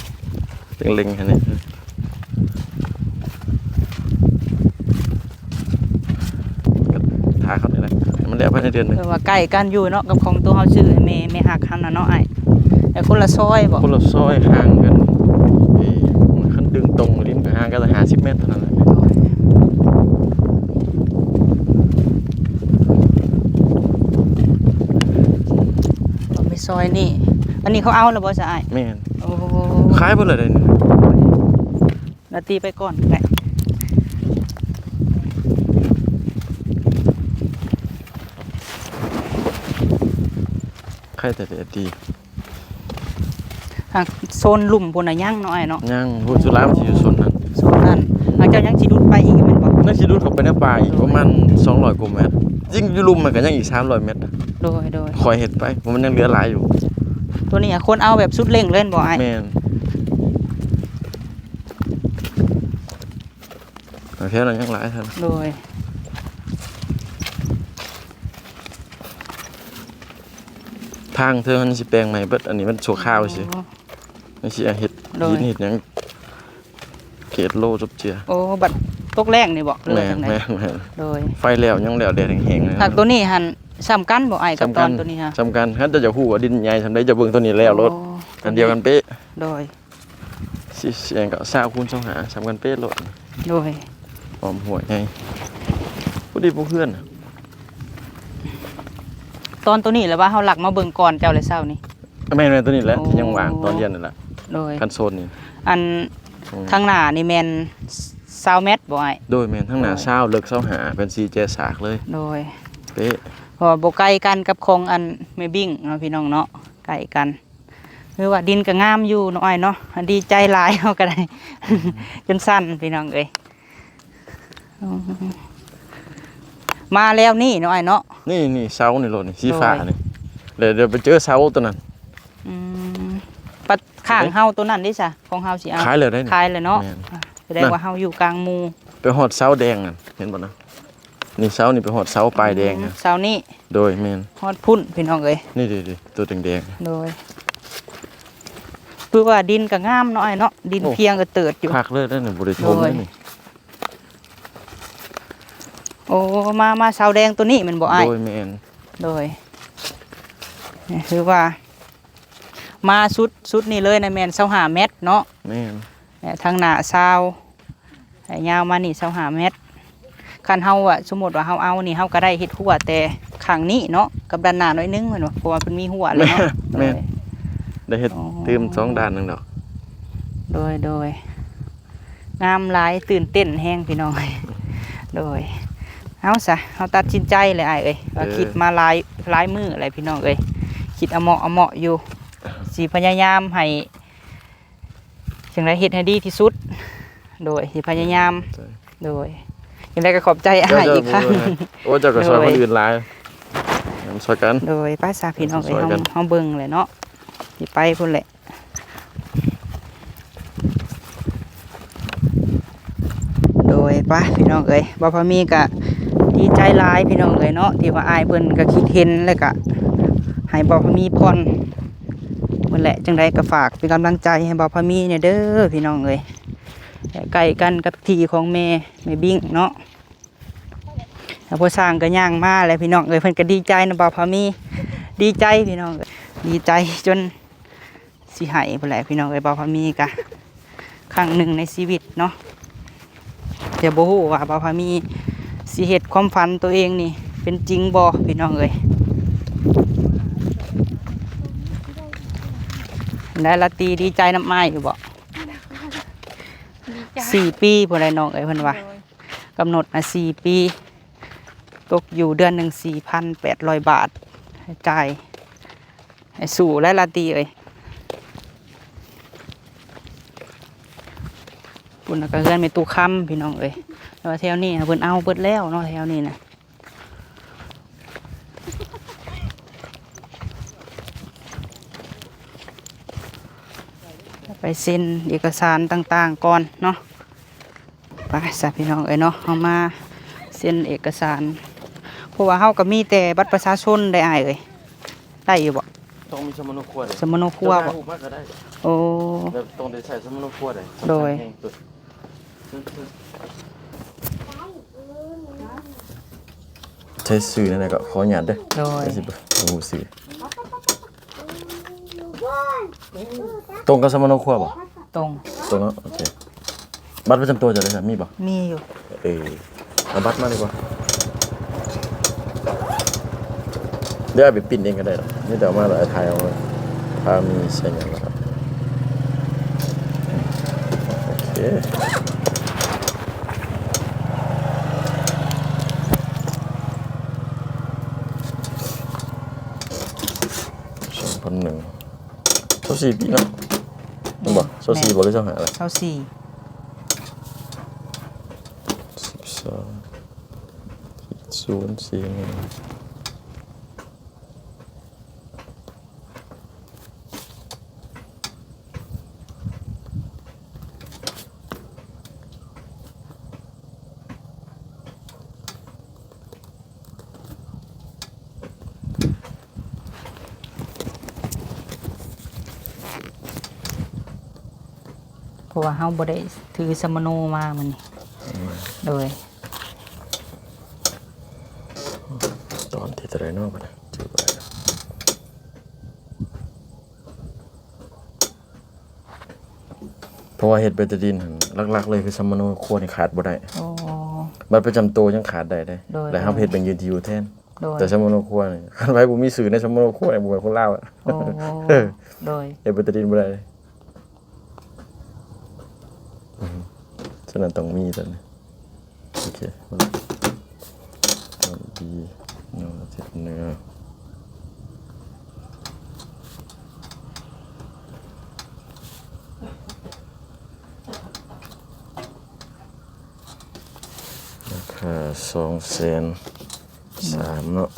ຈັ່ງເລັ່ງຫັ້ນນີ້ ກໍຖ້າເຂົານີ້ແຫຼະ ໃຫ້ມັນແລ້ວພາຍໃນເດືອນໜຶ່ງ. ເອີ ວ່າໃກ້ກັນຢູ່ເນາະ ກັບຂອງຕົວເຮົາຊື້ ແມ່ ແມ່ຮັກຫັ້ນນະເນາະອ້າຍ. ແຕ່ຄົນລະຊອຍບໍ? ຄົນລະຊອຍ ຫ່າງກັນ ເອີ ຄັນດຶງຕົງນີ້ມັນກໍຫ່າງກັນຫ້າສິບແມັດເທົ່ານັ້ນແຫຼະ. ໂດຍ ເອົາໄປຊອຍນີ້ ອັນນີ້ເຂົາເອົາແລ້ວບໍ່ຊະອ້າຍ? ແມ່ນ ໂອ້ ຂາຍເບິດແລ້ວເດ້ນີ້. ລາຕີໄປກ່ອນກໍໄດ້ ໃຄແຕ່ລາຕີ. ຫາກໂຊນລຸ່ມພຸ້ນນະຍັງເນາະອ້າຍເນາະ. ຍັງ ຜູ້ສຸລາມັນຊິຢູ່ໂຊນນັ້ນ ໂຊນນັ້ນ. ຫາກເຈົ້າຍັງຊິດຸດໄປອີກແມ່ນບໍ່? ຍັງຊິດຸດເຂົ້າໄປໃນປ່າອີກປະມານສອງຮ້ອຍກວ່າແມັດ. ຈິງຢູ່ລຸ່ມມັນກໍຍັງອີກສາມຮ້ອຍແມັດ. ໂດຍ ໂດຍ ຄ່ອຍເຮັດໄປ ເພາະມັນຍັງເຫຼືອຫຼາຍຢູ່. ຕົວນີ້ຄົນເອົາແບບສຸດເລັ່ງເລີຍແມ່ນບໍ່ອ້າຍ? ແມ່ນ. ແຖວນັ້ນຍັງຫຼາຍທ່ານ. ໂດຍ ທາງເທິງຫັ້ນຊິແປງໃໝ່ເບິດ ອັນນີ້ມັນຊົ່ວຄາວຊື່. ອໍ ມັນຊິເຮັດ ໂດຍ ຫີນເຮັດຫຍັງ ເກດໂລຈົບເຈືອ. ໂອ້ ບັດຕົກແລ້ງນີ້ບໍ? ຫຼືວ່າຈັ່ງໃດ? ແມ່ນໆ ໂດຍ ໄຟແລ້ວຍັງແລ້ວແດດແຮງໆ. ຫາກຕົວນີ້ຫັ້ນສ່ຳກັນບໍ່ອ້າຍ ກັບຕອນຕົວນີ້ຫາ? ສ່ຳກັນ ຄັນເຈົ້າຢາກຮູ້ວ່າດິນໃຫຍ່ສ່ຳໃດ ເຈົ້າເບິ່ງຕົວນີ້ແລ້ວໂລດ. ໂອ້ ອັນດຽວກັນເປະ. ໂດຍ ຊິ ຊິຫຍັງກໍຊາວຄູນຊາວຫ້າ ສ່ຳກັນເປະໂລດ. ໂດຍ ອ້ອມຫ້ວຍໃຫຍ່ ພໍດີປູກເຮືອນ. ຕອນຕົວນີ້ແຫຼະວ່າເຮົາລັກມາເບິ່ງກ່ອນເຈົ້າແຫຼະເຊົ້ານີ້. ແມ່ນໆ ຕົວນີ້ແຫຼະ ໂອ້ ທີ່ຍັງວ່າງຕອນຮຽນນັ້ນແຫຼະ. ໂດຍ ຄັນໂຊນນີ້ ອັນ ອືມ ທາງໜ້ານີ້ແມ່ນຊາວແມັດບໍ່ອ້າຍ? ໂດຍ ແມ່ນ ທາງໜ້າ ໂດຍ ຊາວ ເລິກຊາວຫ້າ ເປັນສີ່ແຈສາກເລີຍ. ໂດຍ ເປະ ເພາະວ່າບໍ່ໄກກັນກັບຂອງອັນແມ່ບິ້ງເນາະ ພີ່ນ້ອງເນາະ ໃກ້ກັນ. ຄືວ່າດິນກໍງາມຢູ່ເນາະອ້າຍເນາະ ດີໃຈຫຼາຍ ເຮົາກໍໄດ້ ອືມ ຈົນສັ່ນພີ່ນ້ອງເອີຍ. ອືມ ມາແລ້ວນີ້ເນາະອ້າຍເນາະ. ນີ້ ນີ້ເສົານີ້ໂລດນີ້ ສີຟ້າ ໂດຍ ນີ້ ແລ້ວດຽວໄປເຈີເສົາຕົວນັ້ນ. ອືມ ປະ ຂ້າງເຮົາຕົວນັ້ນເດ້ຊະ ຂອງເຮົາຊິເອົາ ຂາຍແລ້ວໄດ໋ ຂາຍແລ້ວເນາະ. ແມ່ນ ສະແດງວ່າເຮົາຢູ່ກາງໝູ່. ໄປຮອດເສົາແດງນັ້ນ ເຫັນບໍ່ນະ? ນີ້ເສົານີ້ໄປຮອດເສົາປ້າຍແດງ. ອືມ ເສົານີ້. ໂດຍ ແມ່ນ ຮອດພຸ້ນພີ່ນ້ອງເອີຍ. ນີ້ເດ້ໆ ຕົວແດງໆ. ໂດຍ ຄືວ່າດິນກໍງາມເນາະອ້າຍເນາະ ດິນພຽງກໍເຕີດຢູ່. ໂອ້ ຄັກເລີຍເດ້ນີ້ ບໍ່ໄດ້ຖົມເລີຍນີ້. ໂອ້ ມາ ມາເສົາແດງຕົວນີ້ແມ່ນບໍ່ອ້າຍ? ໂດຍ ແມ່ນ. ໂດຍ ຄືວ່າມາສຸດ ສຸດນີ້ເລີຍນະ ແມ່ນຊາວຫ້າແມັດເນາະ. ແມ່ນ ແລະ ທາງໜ້າຊາວ ໃຫ້ຍາວມານີ້ຊາວຫ້າແມັດ. ຄັນເຮົາອະ ສົມມຸດວ່າເຮົາເອົານີ້ ເຮົາກໍໄດ້ເຮັດຮົ້ວແຕ່ຂ້າງນີ້ເນາະ ກັບດ້ານໜ້າໜ້ອຍໜຶ່ງແມ່ນບໍ່? ເພາະວ່າເພິ່ນມີຮົ້ວແລ້ວເນາະ. ແມ່ນ ໂດຍ ແມ່ນ ໄດ້ເຮັດ ອໍ ຕື່ມສອງດ້ານໜຶ່ງດອກ. ໂດຍ ໂດຍ ງາມຫຼາຍ ຕື່ນເຕັ້ນແຮງພີ່ນ້ອງ. ໂດຍ ເອົາຊະ ເຮົາຕັດສິນໃຈແລ້ວອ້າຍເອີຍ ວ່າ ເອີ ຄິດມາຫຼາຍ ຫຼາຍມື້ແລ້ວພີ່ນ້ອງເອີຍ ຄິດອະເໝາະ ອະເໝາະຢູ່ ຊິພະຍາຍາມໃຫ້ ຈັ່ງໃດເຮັດໃຫ້ດີທີ່ສຸດ. ໂດຍ ຊິພະຍາຍາມ. ໂດຍ ຈັ່ງໃດກໍຂອບໃຈອ້າຍອີກຄັ້ງ. ໂອ້ ເຈົ້າກໍຊ່ອຍຄົນອື່ນຫຼາຍ ນຳຊ່ອຍກັນ. ໂດຍ ໄປຊະພີ່ນ້ອງເອີຍ ເຮົາ ເຮົາເບິ່ງແຫຼະເນາະ ຊິໄປພຸ້ນແຫຼະ. ໂດຍ ໄປພີ່ນ້ອງເອີຍ ບ່າວພາມີກະດີໃຈຫຼາຍພີ່ນ້ອງເອີຍເນາະ ທີ່ວ່າອ້າຍເພິ່ນກະຄິດເຫັນ ແລ້ວກະໃຫ້ບ່າວພາມີຜ່ອນ ເພິ່ນແຫຼະ. ຈັ່ງໃດກະຝາກເປັນກຳລັງໃຈໃຫ້ບ່າວພາມີແດ່ເດີພີ່ນ້ອງເອີຍ ໃກ້ກັນກັບທີ່ຂອງແມ່ ແມ່ບິ້ງເນາະ. ແລ້ວພໍ່ຊ່າງກໍຍ່າງມາແລ້ວພີ່ນ້ອງເອີຍ ເພິ່ນກໍດີໃຈນຳບ່າວພາມີ ດີໃຈພີ່ນ້ອງເອີຍ ດີໃຈຈົນຊິໄຫ້ພຸ້ນແຫຼະພີ່ນ້ອງເອີຍ. ບ່າວພາມີກະຄັ້ງໜຶ່ງໃນຊີວິດເນາະ ແຕ່ບໍ່ຮູ້ວ່າບ່າວພາມີຊິເຮັດຄວາມຝັນໂຕເອງນີ້ເປັນຈິງບໍ່ພີ່ນ້ອງເອີຍ. ໄດ້ລາຕີດີໃຈນຳອ້າຍຢູ່ບໍ່? ດີໃຈ ສີ່ປີພຸ້ນແຫຼະນ້ອງເອີຍ ເພິ່ນວ່າ ໂດຍ ກຳນົດມາສີ່ປີ ຕົກຢູ່ເດືອນໜຶ່ງສີ່ພັນແປດຮ້ອຍບາດ ໃຫ້ຈ່າຍ ໃຫ້ສູ້ແຫຼະລາຕີເອີຍ. ພຸ້ນນະກະເຮືອນແມ່ຕູ້ຄຳພີ່ນ້ອງເອີຍ ແຕ່ວ່າແຖວນີ້ນະເພິ່ນເອົາເບິດແລ້ວເນາະ ແຖວນີ້ນະ ໄປເຊັນເອກະສານຕ່າງໆກ່ອນເນາະ. ໄປຊະພີ່ນ້ອງເອີຍເນາະ ເຮົາມາເຊັນເອກະສານ ເພາະວ່າເຮົາກໍມີແຕ່ບັດປະຊາຊົນໄດ໋ອ້າຍເອີຍ ໄດ້ຢູ່ບໍ່? ຕ້ອງມີສຳມະໂນຄົວເດ້ ສຳມະໂນຄົວບໍ່? ເຈົ້າຖ່າຍຮູບມາກໍໄດ້ ໂອ້ ແບບຕ້ອງໄດ້ໃຊ້ສຳມະໂນຄົວເດ້ ໂດຍ ສຳຄັນແຮງສຸດ. ໃຊ້ຊື່ແນວໃດກໍຂໍອະນຸຍາດເດີ ໂດຍ ຊິບໍ່ຮູ້ຊື່ ຕົງກັບສຳມະໂນຄົວບໍ່? ຕົງ ຕົງເນາະ ໂອເຄ. ບັດປະຈຳຕົວເຈົ້າເດ້ ມີບໍ່? ມີຢູ່ ເອີ ເອົາບັດມາດີກວ່າ ດຽວອ້າຍໄປປຣິ້ນເອງກໍໄດ້ດອກ ມີແຕ່ເອົາມາແລ້ວອ້າຍຖ່າຍເອົາ ຖ້າມີໃສ່ຫຍັງແລ້ວກໍ ໂອເຄ. ສອງພັນໜຶ່ງ ຊາວສີ່ປີເນາະ ແມ່ນບໍ່? ຊາວສີ່ບໍ່ ຫຼືຊາວຫ້າລະ? ຊາວສີ່ ສິບສອງ ສູນສີ່ໜຶ່ງ. ເພາະວ່າເຮົາບໍ່ໄດ້ຖືສຳມະໂນມາມື້ນີ້ ອືມ ໂດຍ ຕອນທີ່ເທົ່າໃດເນາະ ບັດນີ້ ເພາະວ່າເຮັດເບຕາດິນຫັ້ນ ຫຼັກໆເລີຍຄືສຳມະໂນຄົວນີ້ຂາດບໍ່ໄດ້ ໂອ້ ບັດປະຈຳໂຕຍັງຂາດໄດ້ເດ້ ໂດຍ ແລ້ວເຮົາເຮັດເປັນ ຢູທີຢູ ແທນ ໂດຍ ແຕ່ສຳມະໂນຄົວນີ້ ຄັນໃຜບໍ່ມີຊື່ໃນສຳມະໂນຄົວນີ້ ບໍ່ແມ່ນຄົນລາວ ໂອ້ ໂດຍ ເຮັດເບຕາດິນບໍ່ໄດ້ ອືມ ສະນັ້ນຕ້ອງມີຕົວນີ້ ໂອເຄ ດີ ນອນທິດເໜືອ ລາຄາສອງແສນສາມເນາະ.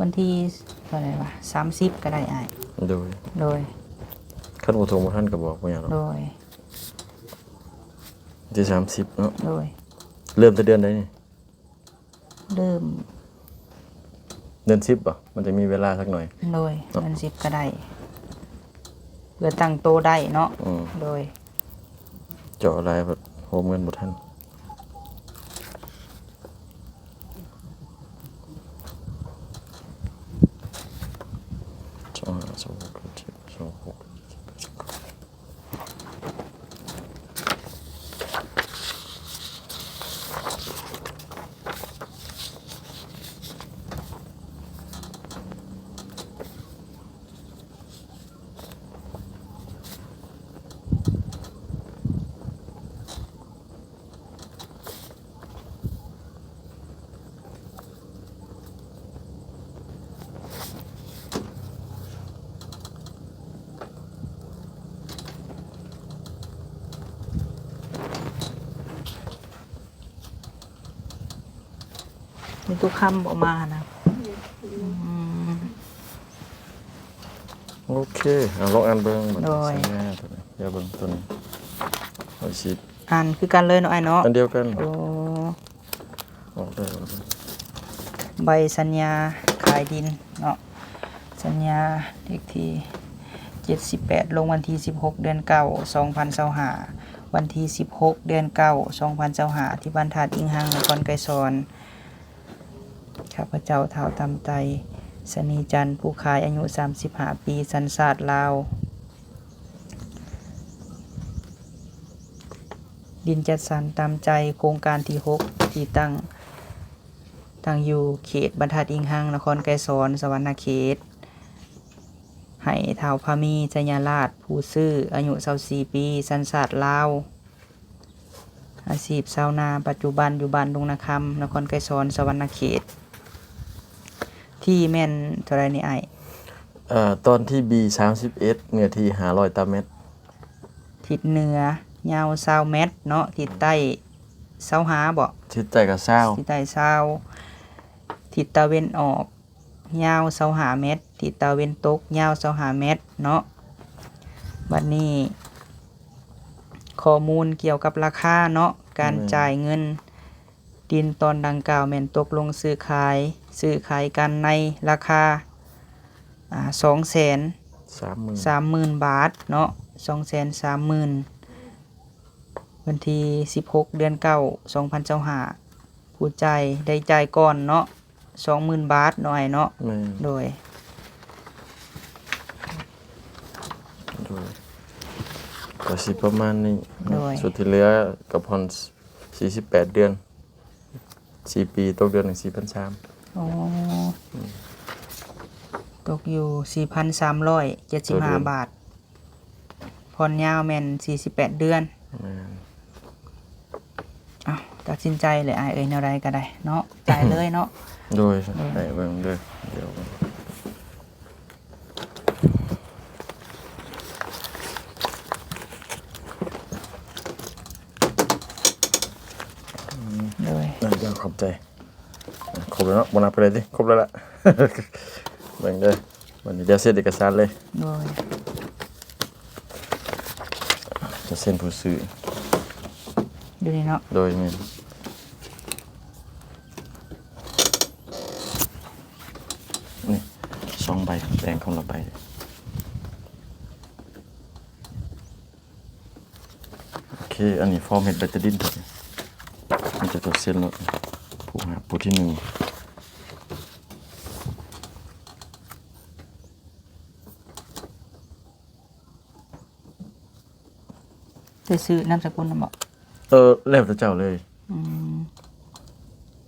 ວັນທີເທົ່າໃດວະ? ສາມສິບກໍໄດ້ອ້າຍ. ໂດຍ ໂດຍ ຄັນບໍ່ໂທບໍ່ທັນກໍບອກບໍ່ຫຍັງດອກ. ໂດຍ ວັນທີສາມສິບເນາະ. ໂດຍ ເລີ່ມແຕ່ເດືອນໃດນີ້? ເລີ່ມເດືອນສິບບໍ? ມັນຈະມີເວລາສັກໜ້ອຍ. ໂດຍ ເນາະ ເດືອນສິບກໍໄດ້ ເພື່ອຕັ້ງໂຕໄດ້ເນາະ. ອືມ ໂດຍ ເຈາະຫຼາຍໂພດ ໂຮມເງິນບໍ່ທັນ. ສອງຫ້າ ສອງຫົກ ສອງເຈັດ ສອງແປດ ສອງເກົ້າ ໂ ມີຕູ້ຄຳບໍ່ມານະ. ອືມ ໂອເຄ ເອົາລອງອ່ານເບິ່ງບັດນີ້. ໂດຍ ສັນຍາຕົວນີ້ ດຽວເບິ່ງຕົວນີ້ ຂ້ອຍຊິ ອ່ານຄືກັນເລີຍເນາະ ອ້າຍເນາະ? ອັນດຽວກັນ. ໂອ້ ອອກໄດ້ ໃບສັນຍາຂາຍດິນເນາະ, ສັນຍາເລກທີເຈັດສິບແປດ ລົງວັນທີສິບຫົກ ເດືອນເກົ້າ ສອງພັນຊາວຫ້າ, ວັນທີສິບຫົກ ເດືອນເກົ້າ ສອງພັນຊາວຫ້າ ທີ່ບ້ານທາດອິງຮັງ ນະຄອນໄກສອນ. ຂ້າພະເຈົ້າ ທ້າວຕຳໄຕ ສະນີຈັນ ຜູ້ຂາຍ ອາຍຸສາມສິບຫ້າປີ ສັນຊາດລາວ. ດິນຈັດສັນຕາມໃຈ ໂຄງການທີຫົກ ທີ່ຕັ້ງ ຕັ້ງຢູ່ເຂດບ້ານທາດອິງຮັງ ນະຄອນໄກສອນ ສະຫວັນນະເຂດ, ໃຫ້ທ້າວພາມີ ໄຊຍະລາດ ຜູ້ຊື້ ອາຍຸຊາວສີ່ປີ ສັນຊາດລາວ, ອາຊີບຊາວນາ ປັດຈຸບັນຢູ່ບ້ານດົງນາຄຳ ນະຄອນໄກສອນ ສະຫວັນນະເຂດ. ທີ່ແມ່ນເທົ່າໃດນີ້ອ້າຍ? ເອີ ຕອນທີ່ບີ ສາມສິບເອັດ ເນື້ອທີ່ຫ້າຮ້ອຍຕາແມັດ. ທິດເໜືອຍາວຊາວແມັດເນາະ, ທິດໃຕ້ຊາວຫ້າບໍ? ທິດໃຕ້ກໍຊາວ. ທິດໃຕ້ຊາວ, ທິດຕາເວັນອອກຍາວຊາວຫ້າແມັດ, ທິດຕາເວັນຕົກຍາວຊາວຫ້າແມັດເນາະ. ບັດນີ້ຂໍ້ມູນກ່ຽວກັບລາຄາເນາະ, ການ ແມ່ນ ຈ່າຍເງິນ ດິນຕອນດັ່ງກ່າວແມ່ນຕົກລົງຊື້ຂາຍ, ຊື້ຂາຍກັນໃນລາຄາ ອ່າ ສອງແສນສາມໝື່ນ ສາມໝື່ນບາດເນາະ, ສອງແສນສາມໝື່ນ ວັນທີສິບຫົກ ເດືອນເກົ້າ ສອງພັນຊາວຫ້າ. ຜູ້ຈ່າຍໄດ້ຈ່າຍກ່ອນເນາະ ສອງໝື່ນບາດເນາະ ອ້າຍເນາະ? ແມ່ນ. ໂດຍ ໂດຍ ກໍຊິປະມານນີ້ເນາະ. ໂດຍ ສ່ວນທີ່ເຫຼືອກໍຜ່ອນ ສີ່ສິບແປດເດືອນ ສີ່ປີ ຕົກເດືອນໜຶ່ງ ສີ່ພັນສາມ. ໂອ້ ອືມ ຕົກຢູ່ ສີ່ພັນສາມຮ້ອຍເຈັດສິບຫ້າ ຕໍ່ເດືອນ ບາດ, ຜ່ອນຍາວແມ່ນ ສີ່ສິບແປດເດືອນ. ແມ່ນ. ເອົ້າ ຕັດສິນໃຈເລີຍອ້າຍເອີຍ, ແນວໃດກໍໄດ້ເນາະ, ຈ່າຍເລີຍເນາະ. ໂດຍ ໂດຍ ໃຫ້ເບິ່ງເດີ ດຽວ ໂດຍ ເຈົ້າ ຂອບໃຈ. ອ່ະ ຄົບແລ້ວເນາະ, ບໍ່ນັບກໍໄດ້ຕິ, ຄົບແລ້ວລະ. ເບິ່ງເດີ ບັດນີ້ດຽວເຊັນເອກະສານເລີຍ. ໂດຍ ຈະເຊັນຜູ້ຊື້ຢູ່ນີ້ເນາະ. ໂດຍ ແມ່ນ. ນີ້ ສອງໃບ ແບ່ງຄົນລະໃບ. ໂອເຄ ອັນນີ້ຟອມເຮັດໃບຕາດິນຕົວນີ້ ມີແຕ່ຕົວເຊັນໂລດ ຜູ້ຮັບ ຜູ້ທີໜຶ່ງ. ແຕ່ຊື່ນາມສະກຸນນຳບໍ? ເອີ ແລ້ວແຕ່ເຈົ້າເລີຍ. ອືມ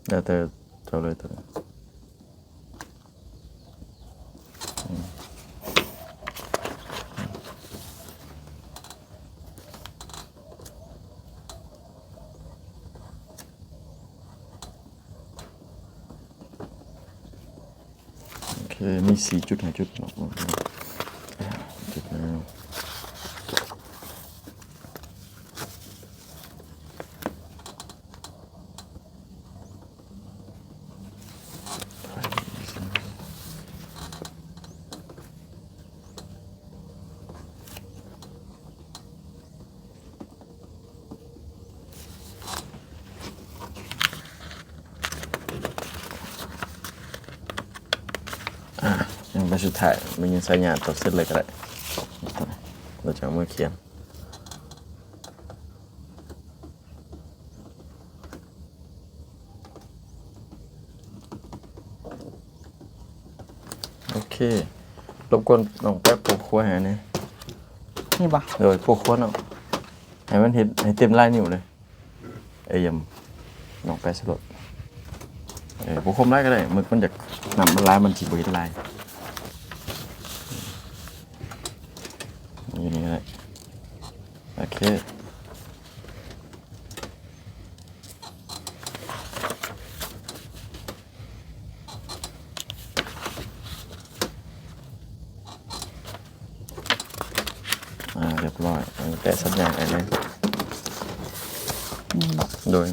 ແລ້ວແຕ່ເຈົ້າເລີຍຕົວນີ້. ອືມ ໂອເຄ ມີສີ່ຈຸດ ຫ້າຈຸດເນາະ ຈຸດໜຶ່ງ. ອ່າ ຍັງໃບສຸດທ້າຍ ມາຍິງໃສ່ຍາດ ຕົກເຊັນເລີຍກໍໄດ້ ແລ້ວຈະເອົາມືຂຽນ. ໂອເຄ ລົບກວນນ້ອງແປັບປູກຂົວໃຫ້ແດ່. ນີ້ບໍ? ໂດຍ ປູກຂົວເນາະ ໃຫ້ມັນເຮັດໃຫ້ເຕັມລາຍນິ້ວເລີຍ. ເອີ ຢ້ຽມ ນ້ອງແປະສະໂລດ. ເອີ ບໍ່ຄົມຫຼາຍກໍໄດ້ ໝຶກມັນຢາກ ນ້ຳມັນຫຼາຍ ມັນຊິບໍ່ເຮັດລາຍ. ຢູ່ນີ້ກໍໄດ້. ໂອເຄ ອ່າ ຮຽບຮ້ອຍ ແຕະສັນຍານໄປເລີຍ. ນີ້ເນາະ ໂດຍ.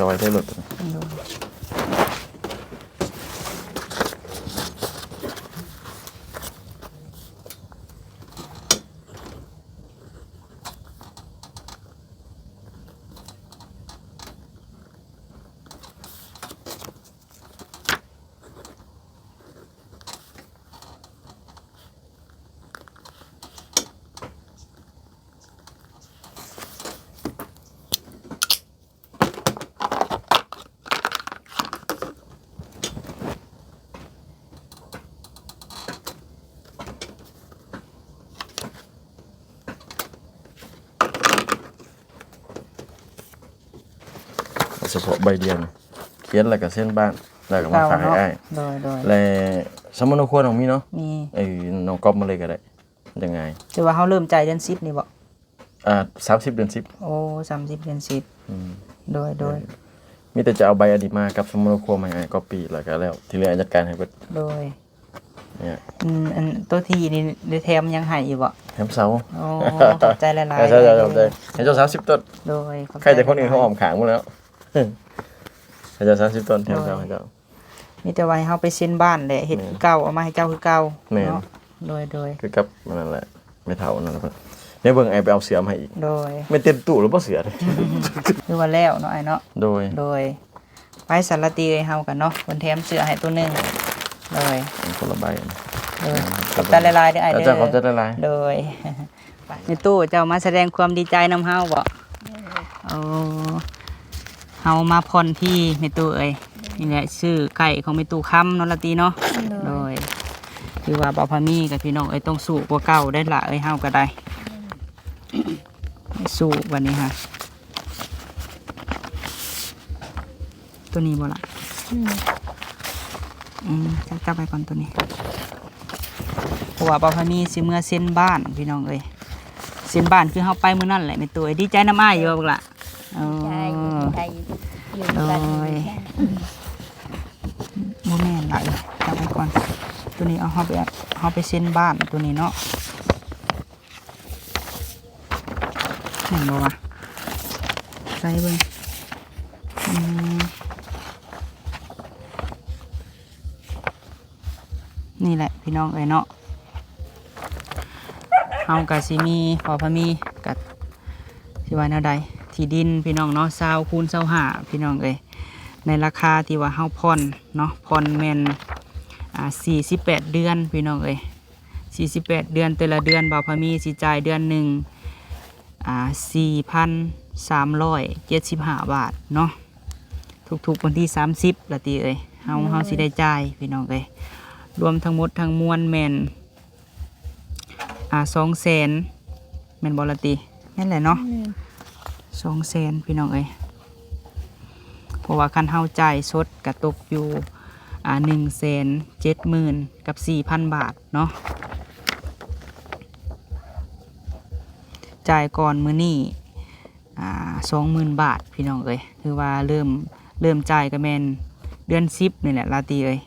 ຈອຍໄດ້ລົດ ໂດຍ. ສະເພາະໃບດຽວນີ້ ຂຽນແລ້ວກໍເຊັນບ້ານ ແລ້ວກໍມາຝາກໃຫ້ອ້າຍ ໂດຍ ໂດຍ. ແລະ ສຳມະໂນຄົວນ້ອງມີເນາະ? ມີ. ເອີ ນ້ອງກັອບມາເລີຍກໍໄດ້ ຈັ່ງງ່າຍ. ຖືວ່າເຮົາເລີ່ມຈ່າຍເດືອນສິບນີ້ບໍ? ອ່າ ສາມສິບເດືອນສິບ. ໂອ້ ສາມສິບເດືອນສິບ. ອືມ ໂດຍ ໂດຍ. ມີແຕ່ຈະເອົາໃບອັນນີ້ມາກັບສຳມະໂນຄົວມາໃຫ້ອ້າຍກັອບປີ້ ແລ້ວກໍແລ້ວ ທີ່ເຫຼືອອ້າຍຈັດການໃຫ້ເບິດ ໂດຍ. ນີ້ ອືມ ອັນໂຕທີ່ນີ້ໄດ້ແຖມຫຍັງໃຫ້ອີກບໍ່? ແຖມເສົາ. ໂອ້ ຂອບໃຈຫຼາຍໆ ເຈົ້າ ເຈົ້າ ເຈົ້າ ເຈົ້າ. ໃຫ້ເຈົ້າສາມສິບຕົ້ນ. ໂດຍ ຂອບໃຈ. ໃຄ່ແຕ່ຄົນອື່ນເຂົາອ້ອມຂ້າງໝົດແລ້ວ ໃຫ້ເຈົ້າສາມສິບຕົ້ນ. ໂດຍ ແຖມເສົາໃຫ້ເຈົ້າ. ມີແຕ່ວ່າໃຫ້ເຮົາໄປເຊັນບ້ານແຫຼະ ເຮັດ ແມ່ນ ຄືເກົ່າ ເອົາມາໃຫ້ເຈົ້າຄືເກົ່າ. ແມ່ນ ເນາະ. ໂດຍ ໂດຍ. ຄືກັບອັນນັ້ນແຫຼະ ແມ່ເຖົ້ານັ້ນ. ແມ່ເບິ່ງ ອ້າຍໄປເອົາເສື້ອມາໃຫ້ອີກ. ໂດຍ. ແມ່ນເຕັມຕູ້ແລ້ວບໍ່ເສື້ອ? ຄືວ່າແລ້ວເນາະ ອ້າຍເນາະ. ໂດຍ ໂດຍ. ໄປ ສາລະຕີເອີຍ ເຮົາກັນເນາະ ເພິ່ນແຖມເສື້ອໃຫ້ໂຕໜຶ່ງ. ໂດຍ. ຄົນລະໃບ. ໂດຍ. ຂອບໃຈຫຼາຍໆເດີອ້າຍເດີ. ເຈົ້າ ຂອບໃຈຫຼາຍໆ. ໂດຍ. ແມ່ຕູ້ ເຈົ້າມາສະແດງຄວາມດີໃຈນຳເຮົາບໍ? ໂດຍ. ໂອ້ ເຮົາມາຜ່ອນທີ່ ແມ່ຕູ້ເອີຍ. ໂດຍ. ນີ້ແຫຼະຊື່ໄກ່ຂອງແມ່ຕູ້ຄຳເນາະ ລາຕີເນາະ. ໂດຍ. ໂດຍ. ຖືວ່າບ່າວພາມີກັບພີ່ນ້ອງເອີຍ ຕ້ອງສູ້ກວ່າເກົ່າໄດ໋ລະເອີຍ ເຮົາກໍໄດ້. ໂດຍ. ສູ້ບັດນີ້ຫາ ໂຕນີ້ບໍ່ລະ? ອືມ ອືມ ຈັບ ຈັບໄວ້ກ່ອນໂຕນີ້ ເພາະວ່າບ່າວພາມີຊິເມືອເຊັນບ້ານ ພີ່ນ້ອງເອີຍ. ເຊັນບ້ານຄືເຮົາໄປມື້ນັ້ນແຫຼະ ແມ່ຕູ້ເອີຍ. ດີໃຈນຳອ້າຍຢູ່ບໍ່ບັກຫຼ້າ? ໂອ້ ດີໃຈ ດີໃຈຢູ່. ໂດຍ. ບໍ່ແມ່ນລະ ຈັບໄວ້ກ່ອນ. ໂຕນີ້ເອົາ ເຮົາໄປ ເຮົາໄປເຊັນບ້ານໂຕນີ້ເນາະ. ແມ່ນບໍ່ວະ? ໃສ່ເບິ່ງ. ອືມ ນີ້ແຫຼະພີ່ນ້ອງເອີຍເນາະ ເຮົາກະຊິມີ ພໍ່ພາມີກະຊິວ່າແນວໃດ ທີ່ດິນພີ່ນ້ອງເນາະ ຊາວຄູນຊາວຫ້າ ພີ່ນ້ອງເອີຍ ໃນລາຄາທີ່ວ່າເຮົາຜ່ອນເນາະ ຜ່ອນແມ່ນ ອ່າ ສີ່ສິບແປດເດືອນ ພີ່ນ້ອງເອີຍ. ສີ່ສິບແປດເດືອນ ແຕ່ລະເດືອນບ່າວພາມີຊິຈ່າຍເດືອນໜຶ່ງ ອ່າ ສີ່ພັນສາມຮ້ອຍເຈັດສິບຫ້າບາດເນາະ ທຸກໆວັນທີສາມສິບ ລາຕີເອີຍ ເຮົາ ເຮົາຊິໄດ້ຈ່າຍ ພີ່ນ້ອງເອີຍ. ລວມທັງໝົດທັງມວນແມ່ນ ອ່າ ສອງແສນ ແມ່ນບໍ່ລາຕີ? ແມ່ນແຫຼະເນາະ ແມ່ນ ສອງແສນ ພີ່ນ້ອງເອີຍ. ເພາະວ່າຄັນເຮົາຈ່າຍສົດກະຕົກຢູ່ ອ່າ ໜຶ່ງແສນເຈັດໝື່ນກັບສີ່ພັນບາດເນາະ ຈ່າຍກ່ອນມື້ນີ້ ອ່າ ສອງໝື່ນບາດ ພີ່ນ້ອງເອີຍ. ຖືວ່າເລີ່ມ ເລີ່ມຈ່າຍກະແມ່ນເດືອນສິບນີ້ແຫຼະ ລາຕີເອີຍ.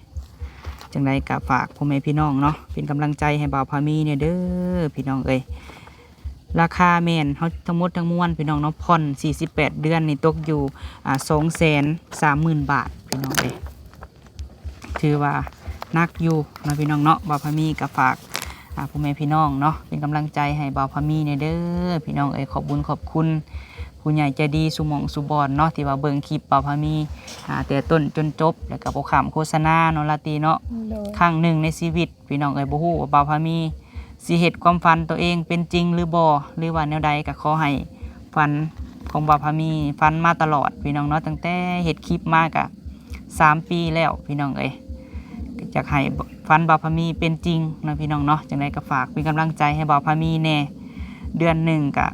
ຈັ່ງໃດກະຝາກພໍ່ແມ່ພີ່ນ້ອງເນາະ ເປັນກຳລັງໃຈໃຫ້ບ່າວພາມີແດ່ເດີ ພີ່ນ້ອງເອີຍ. ລາຄາແມ່ນເຮົາທັງໝົດທັງມວນ ພີ່ນ້ອງເນາະ ຜ່ອນສີ່ສິບແປດເດືອນນີ້ຕົກຢູ່ ອ່າ ສອງແສນສາມໝື່ນບາດ ພີ່ນ້ອງເອີຍ. ຖືວ່າໜັກຢູ່ເນາະ ພີ່ນ້ອງເນາະ. ບ່າວພາມີກະຝາກ ອ່າ ພໍ່ແມ່ພີ່ນ້ອງເນາະ ເປັນກຳລັງໃຈໃຫ້ບ່າວພາມີແດ່ເດີ ພີ່ນ້ອງເອີຍ. ຂອບບຸນຂອບຄຸນຜູ້ໃຫຍ່ໃຈດີສູ່ໝ່ອງສູ່ບ່ອນເນາະ ທີ່ວ່າເບິ່ງຄລິບບ່າວພາມີ ອ່າ ແຕ່ຕົ້ນຈົນຈົບ ແລ້ວກະບໍ່ຂ້າມໂຄສະນາເນາະ ລາຕີເນາະ. ໂດຍ. ຄັ້ງໜຶ່ງໃນຊີວິດ ພີ່ນ້ອງເອີຍ ບໍ່ຮູ້ວ່າບ່າວພາມີຊິເຮັດຄວາມຝັນໂຕເອງເປັນຈິງຫຼືບໍ່ ຫຼືວ່າແນວໃດ ກະຂໍໃຫ້ຝັນຂອງບ່າວພາມີ ຝັນມາຕະຫຼອດ ພີ່ນ້ອງເນາະ. ຕັ້ງແຕ່ເຮັດຄລິບມາກະສາມປີແລ້ວ ພີ່ນ້ອງເອີຍ. ກະຢາກໃຫ້ຝັນບ່າວພາມີເປັນຈິງເນາະ ພີ່ນ້ອງເນາະ. ຈັ່ງໃດກະຝາກເປັນກຳລັງໃຈໃຫ້ບ່າວພາມີແດ່ ເດືອນໜຶ່ງກະ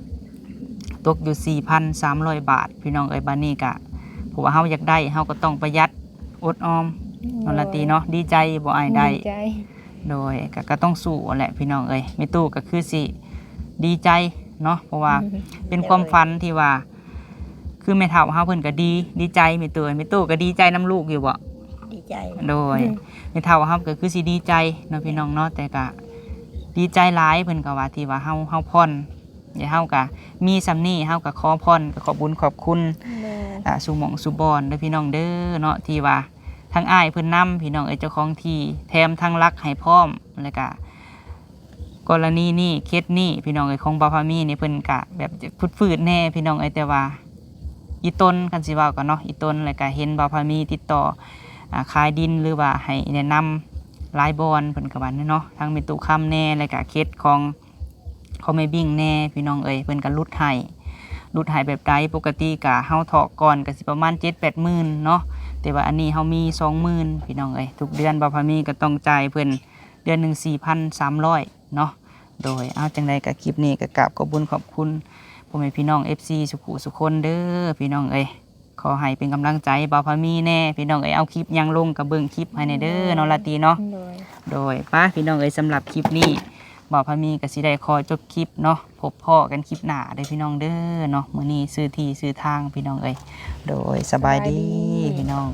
ຕົກຢູ່ສີ່ພັນສາມຮ້ອຍບາດ ພີ່ນ້ອງເອີຍ. ບາດນີ້ກະ ເພາະວ່າເຮົາຢາກໄດ້ ເຮົາກະຕ້ອງປະຢັດ ອົດອອມ ໂດຍ ເນາະ ລາຕີເນາະ. ດີໃຈບໍ່ອ້າຍໄດ້? ດີໃຈ. ໂດຍ ກະ ກະຕ້ອງສູ້ແຫຼະ ພີ່ນ້ອງເອີຍ. ແມ່ຕູ້ກະຄືຊິດີໃຈເນາະ ເພາະວ່າ ອືມ ເປັນຄວາມຝັນທີ່ວ່າ ໂດຍ ຄືແມ່ເຖົ້າເຮົາເພິ່ນກະດີ ດີໃຈ ແມ່ຕູ້ເອີຍ. ແມ່ຕູ້ກະດີໃຈນຳລູກຢູ່ບໍ່? ດີໃຈ. ໂດຍ ອືມ ແມ່ເຖົ້າເຮົາກະຄືຊິດີໃຈເນາະ ພີ່ນ້ອງເນາະ ແຕ່ກະດີໃຈຫຼາຍ ເພິ່ນກະວ່າ ທີ່ວ່າເຮົາ ເຮົາຜ່ອນ ແລະເຮົາກະມີສ່ຳນີ້ ເຮົາກະຂໍຜ່ອນ ກະຂອບບຸນຂອບຄຸນ ໂດຍ ອ່າ ສູ່ໝ່ອງສູ່ບ່ອນເດີພີ່ນ້ອງເດີເນາະ ທີ່ວ່າທາງອ້າຍເພິ່ນນຳ ພີ່ນ້ອງເອີຍ ເຈົ້າຂອງທີ່ ແຖມທາງຫຼັກໃຫ້ພ້ອມ ແລ້ວກະ ກໍລະນີນີ້ ເຂດນີ້ພີ່ນ້ອງເອີຍ ຂອງບ່າວພາມີນີ້ ເພິ່ນກະແບບຈະຝືດໆແດ່ພີ່ນ້ອງເອີຍ ແຕ່ວ່າອີ່ຕົນ ຄັນຊິເວົ້າກັນເນາະ ອີ່ຕົນ ແລ້ວກະເຫັນບ່າວພາມີຕິດຕໍ່ ອ່າ ຂາຍດິນ ຫຼືວ່າໃຫ້ແນະນຳຫຼາຍບ່ອນ ເພິ່ນກະວ່າແນວເນາະ ທັງແມ່ຕູ້ຄຳແດ່ ແລ້ວກະເຂດຂອງ ຂອງແມ່ບິ້ງແດ່ພີ່ນ້ອງເອີຍ ເພິ່ນກະຫຼຸດໃຫ້ ຫຼຸດໃຫ້ແບບໃດ ປົກກະຕິກະເຮົາຖອກກ່ອນກະຊິປະມານເຈັດແປດໝື່ນເນາະ ແຕ່ວ່າອັນນີ້ເຮົາມີສອງໝື່ນພີ່ນ້ອງເອີຍ ທຸກເດືອນບ່າວພາມີກະຕ້ອງຈ່າຍເພິ່ນ ເດືອນໜຶ່ງສີ່ພັນສາມຮ້ອຍເນາະ ໂດຍ ເອົາ ຈັ່ງໃດກະຄລິບນີ້ກະກາບຂອບບຸນຂອບຄຸນພໍ່ແມ່ພີ່ນ້ອງ ເອັຟຊີ ສູ່ຜູ້ສູ່ຄົນເດີພີ່ນ້ອງເອີຍ ຂໍໃຫ້ເປັນກຳລັງໃຈບ່າວພາມີແດ່ພີ່ນ້ອງເອີຍ ເອົາຄລິບຫຍັງລົງກະເບິ່ງຄລິບໃຫ້ແດ່ເດີເນາະ ລາຕີເນາະ ໂດຍ ໂດຍ ໄປພີ່ນ້ອງເອີຍ ສຳລັບຄລິບນີ້ບ່າວພາມີກະຊິໄດ້ຂໍຈົບຄລິບເນາະ ພົບພໍ້ກັນຄລິບໜ້າເດີພີ່ນ້ອງເດີເນາະ ມື້ນີ້ຊື່ທີ່ຊື່ທາງພີ່ນ້ອງເອີຍ ໂດຍ ສະບາຍດີ ສະບາຍດີ ພີ່ນ້ອງ.